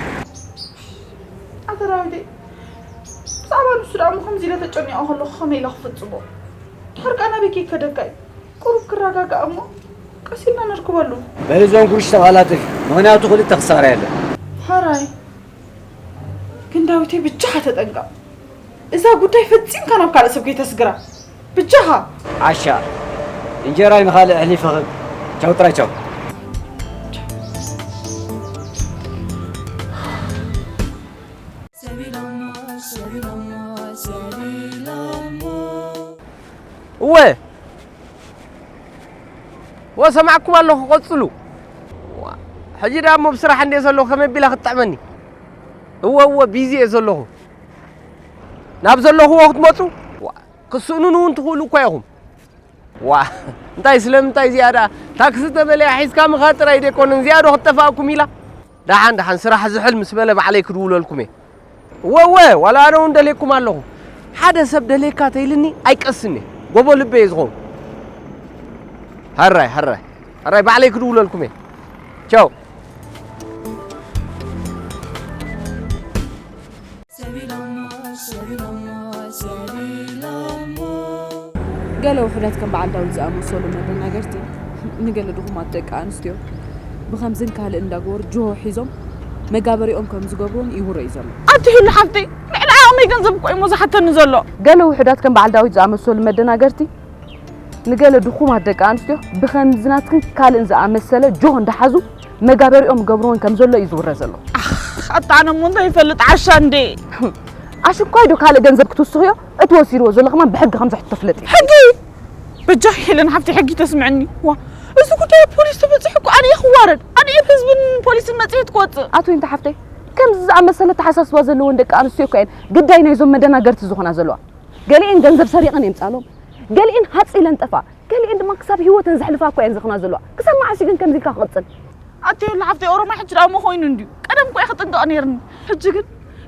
ኣታ ዳዊተይ፣ ብዛዕባ ንሱ ደኣ እሞ ከምዚ ኢለ ተጨኒቐ ከለኹ ከመይ ኢለ ክፍጽሞ? ድሓር ከኣ ናበይ ከይከደካ እዩ? ቁሩብ ክረጋጋእ እሞ ቀስ ኢልና ነርክበሉ። በሊ እዞም ጉርሽ ተቐላጠፊ፣ ምኽንያቱ ክልተ ክሳራ የለን። ሕራይ። ግን ዳዊተይ ብጃኻ ተጠንቀቕ። እዛ ጉዳይ ፈጺምካ ናብ ካልእ ሰብ ከይተስግራ። ብጃኻ። ዓሻ። እንጀራይ ንኻልእ ኣሕሊፈ ክህብ። ቻው ጥራይ ቻው። እወ፣ እወ፣ ሰማዕኩም ኣለኹ፣ ቀጽሉ። ዋ፣ ሕጂ ደኣ እሞ ብስራሕ እንድየ ዘለኹ፣ ከመይ ኣቢላ ክትጥዕመኒ? እወ፣ እወ፣ ቢዚ እየ ዘለኹ። ናብ ዘለኹዎ ክትመጹ፣ ዋ፣ ክትስእኑኒ እውን ትኽእሉ እኳ ኢኹም። ዋ፣ እንታይ ስለምንታይ እዚኣ ደኣ? ታክሲ ተመልያ ሒዝካ ምኻድ ጥራይ ደይኮነን፣ እዚኣ ዶ ክትጠፍኣኩም ኢላ? ደሓን፣ ደሓን፣ ስራሕ ዝሕል ምስ በለ ባዕለይ ክድውለልኩም እየ። እወ፣ እወ፣ ዋላ ኣነ እውን ደልየኩም ኣለኹ። ሓደ ሰብ ደልየካ ተይልኒ ኣይቀስን እየ። ጎቦ ልበ እየ ዝኸውን። ሃራይ፣ ሃራይ፣ ሃራይ፣ ባዕለይ ክድውለልኩም እየ። ቻው። ገለ ውሑዳት ከም በዓል ዳዊት ዝኣመሰሉ መደናገርቲ ንገለ ድኹማት ደቂ ኣንስትዮ ብኸምዝን ካልእ እንዳገበሩ ጅሆ ሒዞም መጋበሪኦም ከም ዝገብሩን ይውረ እዩ ዘሎ። ኣቲ ሂሉ ሓፍተይ፣ ልዕሊ ዓቕመይ ገንዘብ እኮ እዩሞ ዝሓተኒ ዘሎ። ገለ ውሑዳት ከም በዓል ዳዊት ዝኣመሰሉ መደናገርቲ ንገለ ድኹማት ደቂ ኣንስትዮ ብኸምዚ ናትክን ካልእን ዝኣመሰለ ጆህ እንዳሓዙ መጋበሪኦም ገብርወን ከም ዘሎ እዩ ዝውረ ዘሎ። ኣታ ኣነ እሞ እንታይ ይፈልጥ ዓሻ እንዴ። ኣሽኳይ ዶ ካልእ ገንዘብ ክትውስኽዮ? እቲ ወሲድዎ ዘሎ ከማን ብሕጊ ከም ዝሕቶ ፍለጢ። ሕጊ? በጃኺ ሄለን ሓፍቲ ሕጊ ተስምዕኒ። ዋ፣ እዚ ጉዳይ ፖሊስ ተበፂሑ እኮ ኣነ እየ ክዋረድ። ኣነ እየ ብህዝብን ፖሊስን መፅሄት ክወፅእ። ኣቶ ይንታ ሓፍተይ፣ ከምዚ ዝኣመሰለ ተሓሳስባ ዘለወን ደቂ ኣንስትዮ እኮ እየን ግዳይ ናይዞም መደናገርቲ ዝኾና ዘለዋ። ገሊኤን ገንዘብ ሰሪቐን የምፃሎም፣ ገሊኤን ሃፅ ኢለን ጠፋ፣ ገሊኤን ድማ ክሳብ ህይወተን ዘሕልፋ እኮ እየን ዝኾና ዘለዋ። ክሳብ መዓስ እዩ ግን ከምዚ ኢልካ ክቕፅል? ኣቲ ሄሉ ሓፍተይ ኦሮማይ ሕጂ ደኣ እሞ ኮይኑ እንድዩ። ቀደም እኮ እየ ክጥንቀቕ ነይርኒ። ሕጂ ግን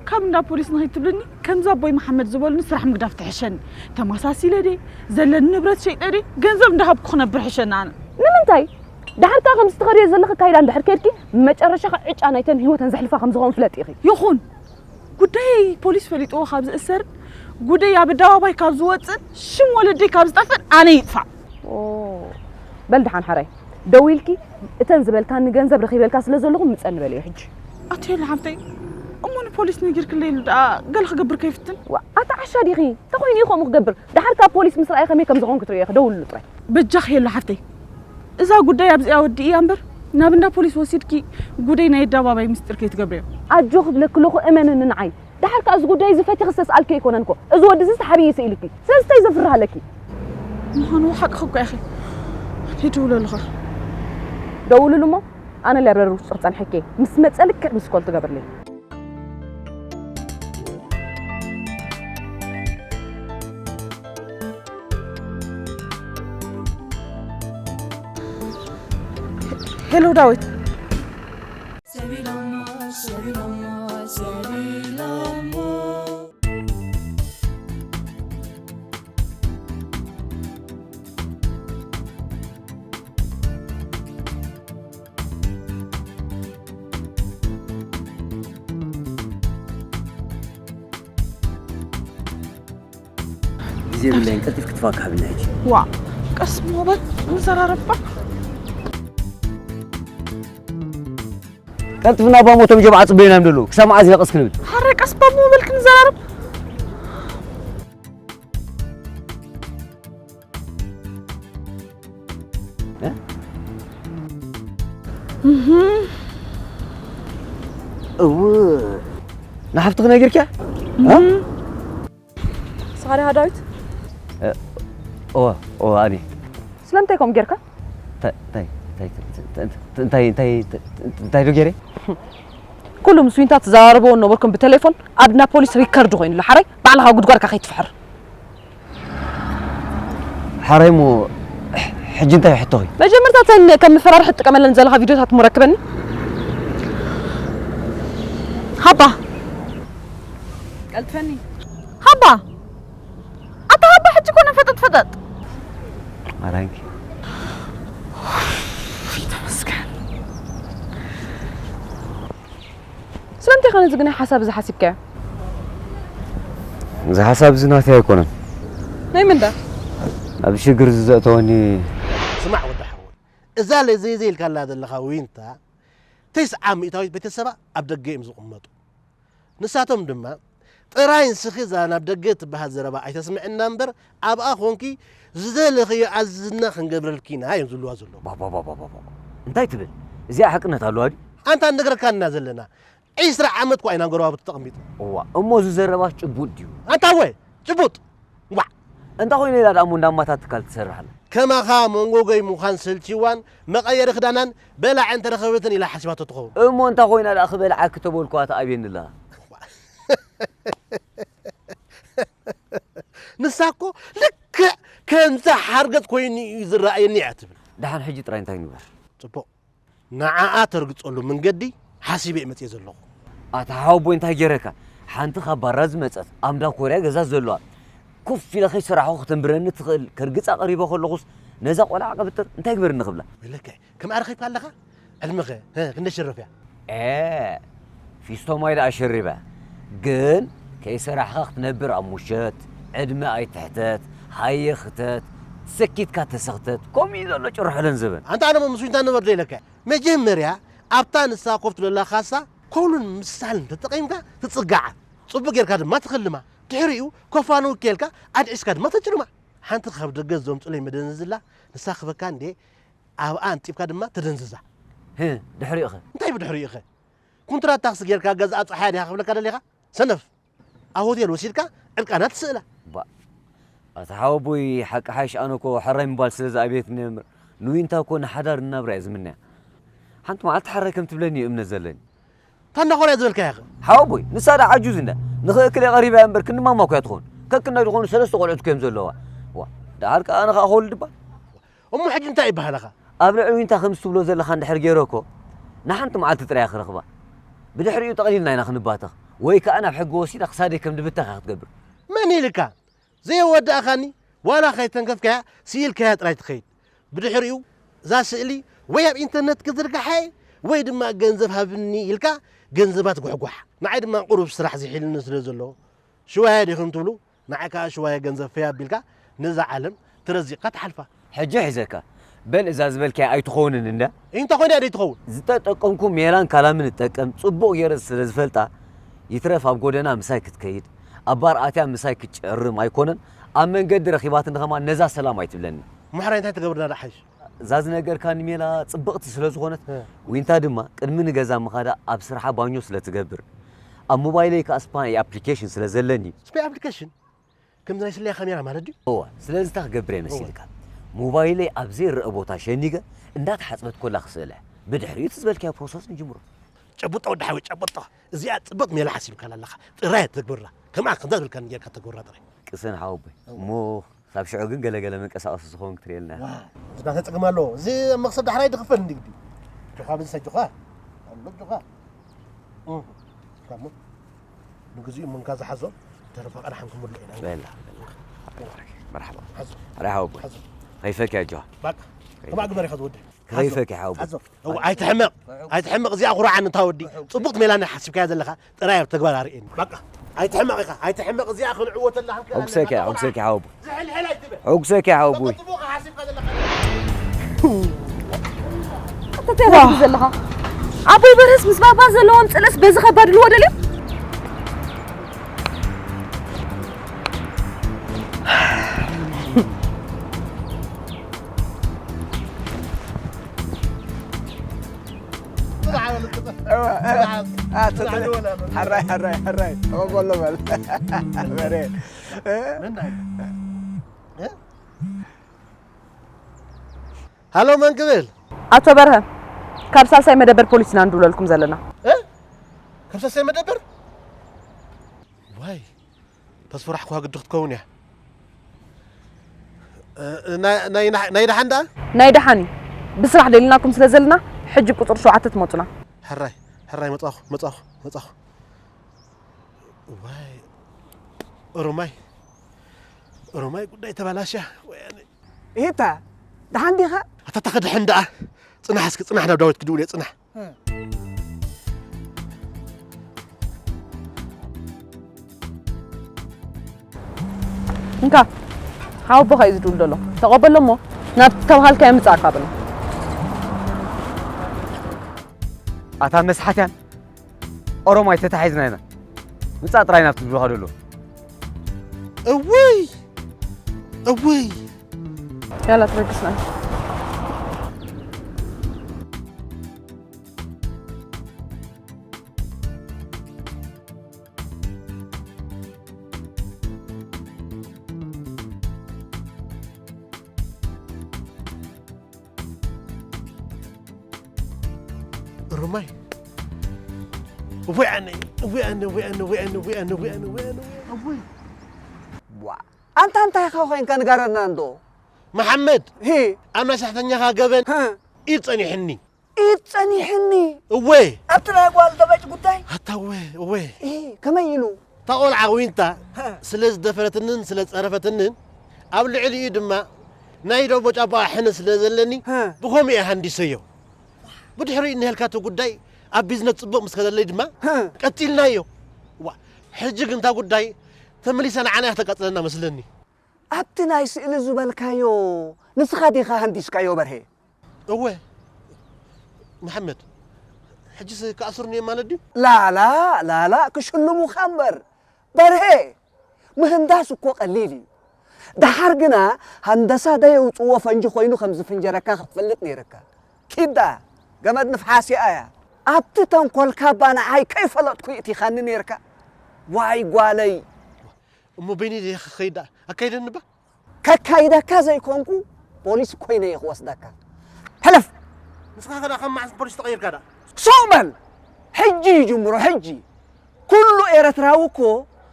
ካብ እንዳ ፖሊስ ንኸይትብልኒ ከምዚ ኣቦይ መሓመድ ዝበሉኒ ስራሕ ምግዳፍ ትሕሸኒ። ተመሳሲለ ድየ ዘለኒ ንብረት ሸይጠ ድየ ገንዘብ እንዳሃብኩ ክነብር ሕሸኒ ኣነ። ንምንታይ? ደሓር ከኣ ከምዚ ትኸድዮ ዘለኺ ኣካይዳ እንድሕር ከድኪ መጨረሻኺ ዕጫ ናይተን ህይወተን ዘሕልፋ ከም ዝኾን ፍለጢ ኢኺ። ይኹን ጉዳየይ ፖሊስ ፈሊጥዎ ካብ ዝእሰርን ጉደይ ኣብ ኣደባባይ ካብ ዝወፅእን ሽም ወለደይ ካብ ዝጠፍእን ኣነ ይጥፋእ። ኦ፣ በል ደሓን ሓራይ ደዊልኪ እተን ዝበልካኒ ገንዘብ ረኺበልካ ስለ ዘለኹ ምፀኒ በልዮ ሕጂ። ኣቲ ሄሉ ሓፍተይ እሞ ንፖሊስ ነጊርክለይ ኢሉ ደኣ ገለ ክገብር ከይፍትን? ዋ፣ ኣታ ዓሻ ዲኺ? ተኾይኑ እዩ ከምኡ ክገብር። ደሓር ካብ ፖሊስ ምስ ረኣየ ከመይ ከም ዝኾንኩ ትርእዮ ኢኺ፣ ደውልሉ ጥራይ። በጃኺ ሄሉ ሓፍተይ እዛ ጉዳይ ኣብዚኣ ወዲእያ እምበር ናብ እንዳ ፖሊስ ወሲድኪ ጉደይ ናይ ኣደባባይ ምስጢር ከይትገብርዮ። ኣጆ ክብለኪ ኣለኹ እመንኒ ንዓይ። ደሓር ከኣ እዚ ጉዳይ እዚ ፈቲኺ ዝተስኣልኪ ኣይኮነን እኮ። እዚ ወዲ እዚ ተሓቢኡ ስኢሉኪ። ስለዚ እንታይ ዘፍርህ ኣለኪ? ምዃኑ ሓቅኺ እኮ ኢኺ። ይድውለልኻ። ደውልሉ እሞ ኣነ ላይብረሪ ውሽጢ ክጸንሐኪ እየ። ምስ መጸ ልክዕ ሚስኮል ትገብርለይ። ሄሎ ዳዊት። ግዜ የብለይን፣ ቀልጢፍ ክትፋ ክሃብና ሕጂ። ዋ፣ ቀስ ሞ በል፣ ንዘራረባ። ቀልጥፍና እባ ሞቶም ጀምዓ ጽበዩና እዮም ዘለዉ። ክሳብ መዓዝ ኢና ቀስ ክንብል? ሓረ ቀስ እባ ሞ በል ክንዘራረብ። እው ንሓፍትኺ ነጊርኪያ? ስኻ ዲኻ ዳዊት? እወ እወ ኣነ። ስለምንታይ ከምኡ ጌርካ? እንታይ ዶ ገይረ? ኩሉ ምስ ዊንታ ትዘራረብዎ ነበርኩም ብቴሌፎን ኣብ እንዳ ፖሊስ ሪከርድ ኮይኑ ኣሎ። ሓራይ ባዕልኻ ጉድጓድካ ከይትፍሕር። ሓራይ እሞ ሕጂ እንታይ ሕቶኺ? መጀመርታ እተን ከም መፈራርሒ ትጥቀመለን ዘለኻ ቪድዮታት እሞ ረክበኒ። ሃባ ቀልጥፈኒ። ሃባ ኣታ ሃባ ሕጂ ኮነ ፈጠጥ ፈጠጥ። ኣራንኪ። ተመስገን። ስለምንታይ ኸ ነዚ ግናይ ሓሳብ እዚ ሓሲብካዮ? እዚ ሓሳብ እዚ ናተይ ኣይኮነን። ናይ መን ደኣ? ኣብ ሽግር እዚ ዘእተወኒ። ስማዕ ወዲ ሓወይ፣ እዛ ለዘይዘ ኢልካላ ዘለኻ ዊንታ ተስዓ ሚእታዊት ቤተሰባ ኣብ ደገ እዮም ዝቕመጡ። ንሳቶም ድማ ጥራይ ንስኺ እዛ ናብ ደገ እትበሃል ዘረባ ኣይተስምዕና እምበር ኣብኣ ኾንኪ ዝደለኽዮ ኣዝዝና ክንገብረልኪ ኢና እዮም ዝብልዋ ዘለዉ። ባባባባባባ እንታይ ትብል እዚኣ ሓቅነት ኣለዋ ድዩ? ኣንታ ንነግረካ እና ዘለና ዒስራ ዓመት እኳ ኢና ጎረባብቲ ተቐሚጥና። እዋ እሞ እዚ ዘረባስ ጭቡጥ ድዩ? ኣንታ ወ ጭቡጥ ዋዕ እንታ ኾይነ ኢላ ደኣ እሞ እንዳማታት ትካል ትሰርሕ ኣላ። ከማኻ መንጎጎይ ምዃን ሰልችዋን መቐየሪ ክዳናን በላዕ እንተረኸበትን ኢላ ሓሲባቶ ትኸውን። እሞ እንታ ኾይና ደኣ ክበልዓኪ ተበልኳ ተኣብየኒ ኣለኻ። ንሳ እኮ ልክዕ ከምዛ ሓርገጽ ኮይኑ እዩ ዝረኣየኒ እያ ትብል። ደሓን ሕጂ ጥራይ እንታይ ንግበር? ጽቡቕ። ንዓኣ ተርግጸሉ መንገዲ ሓሲበ እየ መጽየ ዘለኹ። ኣታ ሓወቦይ እንታይ ገይረካ? ሓንቲ ካብ ባራ ዝመጸት ኣምዳ ኮርያ ገዛ ዘለዋ ኮፍ ኢለ ከይሰራሕኹ ክተንብረኒ ትኽእል ከርግጻ ቀሪበ ከለኹስ ነዛ ቆልዓ ቅብጥር እንታይ ግበርኒ ክብላ? ወይለከ ከም ኣረኺብካ ኣለኻ? ዕድመኸ ሀ፣ ክንደይ ሽረፍ እያ? ኤ ፊስቶ ማይ ደኣ ሸሪበ ግን ከይሰራሕኻ ክትነብር ኣብ ሙሸት ዕድመ ኣይትሕተት ሃየ ክተት ሰኪትካ ተሰኽተት ከምኡ እዩ ዘሎ ጭርሖ ደን ዘበን። ኣንታ ኣነ ምስ ዊንታ ንበር ዶ ኢለካ? መጀመርያ ኣብታ ንሳ ኮፍ ትብለላ ካሳ ኮሉን ምሳልን ተጠቒምካ ትጽግዓ። ጽቡቕ ጌርካ ድማ ትኽልማ። ድሕሪኡ ኮፋ ንውክ ኢልካ ኣድዒስካ ድማ ተጭልማ። ሓንቲ ካብ ደገ ዘምጹለይ መደንዝላ ንሳ ክበካ እንዴ ኣብኣ ኣንጢብካ ድማ ተደንዝዛ። ህ ድሕሪኡ ኸ? እንታይ ብድሕሪኡ ኸ? ኩንትራት ታክሲ ጌርካ ገዝኣ ጸሓያ ዲኻ ክብለካ ደሊኻ? ሰነፍ። ኣብ ሆቴል ወሲድካ ዕርቃና ትስእላ። ባ ኣታ ሓወቦይ ሓቂ ሓይሽ ኣነ እኮ ሕራይ ምባል ስለ ዝኣብየትኒ እየ እምበር ንዊንታ እኮ ንሓዳር ንናብራ እየ ዝምነያ። ሓንቲ መዓልቲ ሕራይ ከም ትብለኒ እዩ እምነት ዘለኒ። ታንዳ ኮርያ ዝበልካያ ኸ? ሓወቦይ ንሳ ዳ ዓጁዝ እንዳ ንኽእክል እየ ቀሪባያ እምበር ክንማማ እኮ እያ ትኸውን። ከክንዳይ ዝኾኑ ሰለስተ ቆልዑት እኮ እዮም ዘለዋ። ዋ ደሓር ከኣ ኣነ ከኣ ክወልድ እባ። እሞ ሕጂ እንታይ ይበሃለኻ? ኣብ ልዕሊ ዊንታ ከምዚ ትብሎ ዘለኻ እንድሕር ገይረ እኮ ንሓንቲ መዓልቲ ጥራይ እየ ክረኽባ። ብድሕሪኡ ጠቕሊልና ኢና ክንባተኽ ወይ ከኣ ናብ ሕጊ ወሲዳ ክሳደይ ከም ድብተኽ እያ ክትገብር። መን ኢልካ? ዘየወዳእኻኒ ዋላ ከይተንከፍካያ ስኢልካያ ጥራይ ትኸይድ። ብድሕሪኡ እዛ ስእሊ ወይ ኣብ ኢንተርነት ክዝርግሓ እየ ወይ ድማ ገንዘብ ሃብኒ ኢልካ ገንዘባ ትጉሕጓሕ። ንዓይ ድማ ቁሩብ ስራሕ ዝሒልኒ ስለ ዘሎ ሽዋያ ዲኹም ትብሉ ንዓይ ከኣ ሽዋያ ገንዘብ ፈይ ኣቢልካ ነዛ ዓለም ተረዚቕካ ትሓልፋ። ሕጂ ሒዘካ በል እዛ ዝበልካያ ኣይትኸውንን እንዳ። እንታይ ኮይና እያ ደይትኸውን? ዝተጠቀምኩ ሜላን ካላምን እጠቀም ጽቡቕ ገይረ ስለ ዝፈልጣ ይትረፍ ኣብ ጎደና ምሳይ ክትከይድ ኣብ ባር ኣትያ ምሳይ ክትጨርም ኣይኮነን ኣብ መንገዲ ረኺባትኒ ከማን ነዛ ሰላም ኣይትብለኒ። እሞ ሕራይ እንታይ ትገብርና ደኣ ሓይሽ? እዛ ዝነገርካኒ ሜላ ጽብቕቲ ስለ ዝኾነት እ። ዊንታ ድማ ቅድሚ ንገዛ ምኻዳ ኣብ ስርሓ ባኞ ስለ ትገብር ኣብ ሞባይለይ ከኣ ስፓይ ኣፕሊኬሽን ስለ ዘለኒ ስፓይ ኣፕሊኬሽን? ከምዚ ናይ ስለያ ካሜራ ማለት ድዩ? እወ፣ ስለዚ እንታይ ክገብር እየ መሲልካ? ሞባይለይ ኣብ ዘይረአ ቦታ ሸኒገ እንዳተሓጽበት ኮላ ክስእለ። ብድሕሪኡ እቲ ዝበልካዮ ፕሮሰስ ንጅምሮ። ጨብጦ ወዲ ሓወይ ጨብጦ። እዚኣ ጽብቕቲ ሜላ ሓሲብካላ ኣለኻ። ጥራይ ተግብራ። ከምኣ ከምዛ ዝበልካኒ ጌርካ ተግብራ ጥራይ። ቅሰን ሓወቦይ። እሞ ክሳብ ሽዑ ግን ገለ ገለ መንቀሳቐሲ ዝኸውን ክትርእየልና ኢኻ። ዋ፣ እዚ ናተ ጸገም ኣለዎ። እዚ መኽሰብ ዳሕራይ ድኽፈል እንዲ ግዲ። ጆኻ በዚ ሰጆኻ። ኣሎ ጆኻ። እህ፣ ካሞ። ንግዚኡ መንካ ዝሓዞ ተረፋ ቀዳሓን ክምልኦ ኢና። በላ፣ በላ። መርሓባ። ሓዞ። ኣረ ሓወቦይ። ሓዞ። ከይፈኪ ኣጆኻ። ባቃ። ከማ ግበር ኢኻ ዝወዲ። ከይፈኪ ሓወቦይ። ሓዞ። እው፣ ኣይትሕመቕ። ኣይትሕመቕ፣ እዚኣ ኩርዓን እንታ ወዲ። ጽቡቕ ሜላ ናይ ሓሲብካያ ዘለኻ። ጥራይ ኣብ ተግባር ኣርእየኒ። ባቃ። ኣይትሕመቕ ኢኻ። ኣይትሕመቕ፣ እዚኣ ክንዕወተላ ክንክእል ኣለና። ሕጉሰኪ፣ ሕጉሰኪ ሓወቦይ። ዝሕልሕል ኣይትበል። ሕጉሰኪ ሓወቦይ። ጽቡቕ ሓሲብካ ዘለኻ። ኣታ እንታይ ትብል ዘለኻ? ኣቦይ በርሀስ ምስ ባባ ዘለዎም ጽልእስ በዚ ከባድ ልዎ ደልዮም? ሕራይ፣ ሕራይ፣ ሕራይ። ተቐበሎ በል። በሬ። ሃሎ፣ መን ክብል? ኣቶ በርሀ፣ ካብ ሳልሳይ መደበር ፖሊስ ኢና ንድውለልኩም ዘለና። እ? ካብ ሳልሳይ መደበር? ዋይ፣ ተስፈራሕኩዋ ግዲ ክትከውን እያ። እ፣ ናይ፣ ናይ፣ ናይ፣ ናይ ደሓን ደኣ? ናይ ደሓን እዩ። ብስራሕ ደሊናኩም ስለ ዘለና፣ ሕጂ ቁጽሪ ሸውዓተ ትመጹና። ሕራይ፣ ሕራይ፣ መጻኹ፣ መጻኹ፣ መጻኹ። ዋይ፣ ኦሮማይ፣ ኦሮማይ ጉዳይ ተባላሽያ። ወያነ። ኢታ፣ ደሓን ዲኻ? ኣታ፣ ኣታ፣ ክድሕን ደኣ። ጽናሕ እስኪ፣ ጽናሕ ናብ ዳዊት ክድውል እየ፣ ጽናሕ። እንካ፣ ሓወቦኻ እዩ ዝድውል ዘሎ። ተቐበሎ እሞ፣ ናብ ተባሃልካዮ ምጻእካ በሎ። ኣታ መስሓትያን፣ ኦሮማይ ተታሒዝና ኢና። ምጻእ ጥራይ ናብቲ ዝብልኻ ዘሎ። እውይ! እውይ! ያላ፣ ትረግስና። ሩማይ። ወይ ኣነ፣ ወይ ኣነ፣ ወይ ኣነ፣ ወይ ኣነ፣ ወይ ኣነ፣ ወይ ኣነ፣ ወይ ኣነ፣ ወይ ኣነ፣ ወይ ኣነ። ዋ፣ ኣንታ እንታይ ኢኻ ኮይንካ ንገረና እንዶ። መሓመድ፣ ሂ፣ ኣብ ናይ ሳሕተኛኻ ገበን ህ፣ ኢድ ጸኒሕኒ። ኢድ ጸኒሕኒ። እወ፣ ኣብቲ ናይ ጓል ደበጭ ጉዳይ። ኣታ እወ፣ እወ። ሂ፣ ከመይ ኢሉ? እታ ቆልዓ ዊንታ ህ፣ ስለ ዝደፈረትንን ስለ ዝጸረፈትንን ኣብ ልዕሊኡ ድማ ናይ ደቦጭ ኣቦኣ ሕነ ስለ ዘለኒ ህ። ብኸምኡ እየ ሃንዲሰዮ። ብድሕሪኡ እኒሀልካቶ ጉዳይ ኣብ ቢዝነስ ጽቡቕ ምስ ከደለይ ድማ ህ። ቀጺልናዮ። ዋ፣ ሕጂ ግን እታ ጉዳይ ተመሊሳ ንዓና እያ ከተቃጽለና መስለኒ። ኣብቲ ናይ ስእሊ ዝበልካዮ ንስኻ ዲኻ ሃንዲስካዮ በርሄ? እወ መሓመድ፣ ሕጂስ ክኣስሩኒ እዮም ማለት ድዩ? ላላ ላላ ክሽልሙኻ እምበር በርሄ፣ ምህንዳስ እኮ ቀሊል እዩ። ደሓር ግና ሃንደሳ ደየውፅዎ ፈንጂ ኮይኑ ከም ዝፍንጀረካ ክትፈልጥ ነይርካ። ኪዳ ገመድ ንፍሓሲኣ እያ። ኣብቲ ተንኮልካ እባ ንዓይ ከይፈለጥኩ ይእቲኻኒ ነይርካ። ዋይ ጓለይ። እሞ በይነይ ድየ ክኸይድ ደኣ ኣካይደኒ እባ። ከካይደካ ዘይኮንኩ ፖሊስ ኮይነ እየ ክወስደካ። ሕለፍ። ንስኻ ከ ደኣ ካብ መዓስ ፖሊስ ተቐይርካ ደኣ? ሱቕ በል። ሕጂ ይጅምሮ ሕጂ። ኩሉ ኤረትራዊ እኮ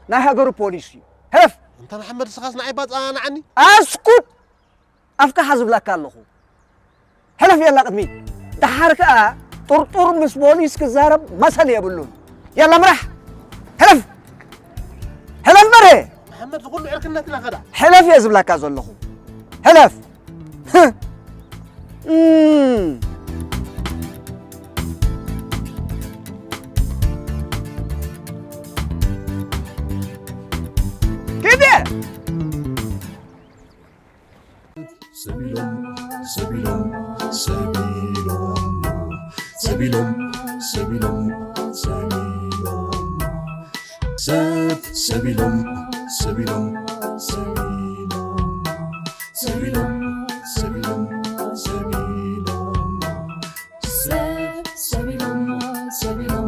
ናይ ሃገሩ ፖሊስ እዩ። ሕለፍ። እንታ መሓመድ ንስኻስ ንዓይ ባጻ ንዓኒ። ኣስኩት። ኣፍካ ሓዝ ብላካ ኣለኹ። ሕለፍ የላ ቅድሚ። ደሓር ከኣ ጥርጡር ምስ ፖሊስ ክዛረብ መሰል የብሉን። የላ ምራሕ። ሕለፍ። ሕለፍ በርሄ። መሓመድ ዝኹሉ ዕርክነትና ከዳ። ሕለፍ እየ ዝብላካ ዘለኹ። ሕለፍ። ህህ። እም። ኪድ። ሰቢሎም ሰቢሎም ሰቢሎም ሰቢሎም ሰቢሎም ሰቢሎም ሰብ ሰቢሎም ሰቢሎም ሰቢሎም ሰቢሎም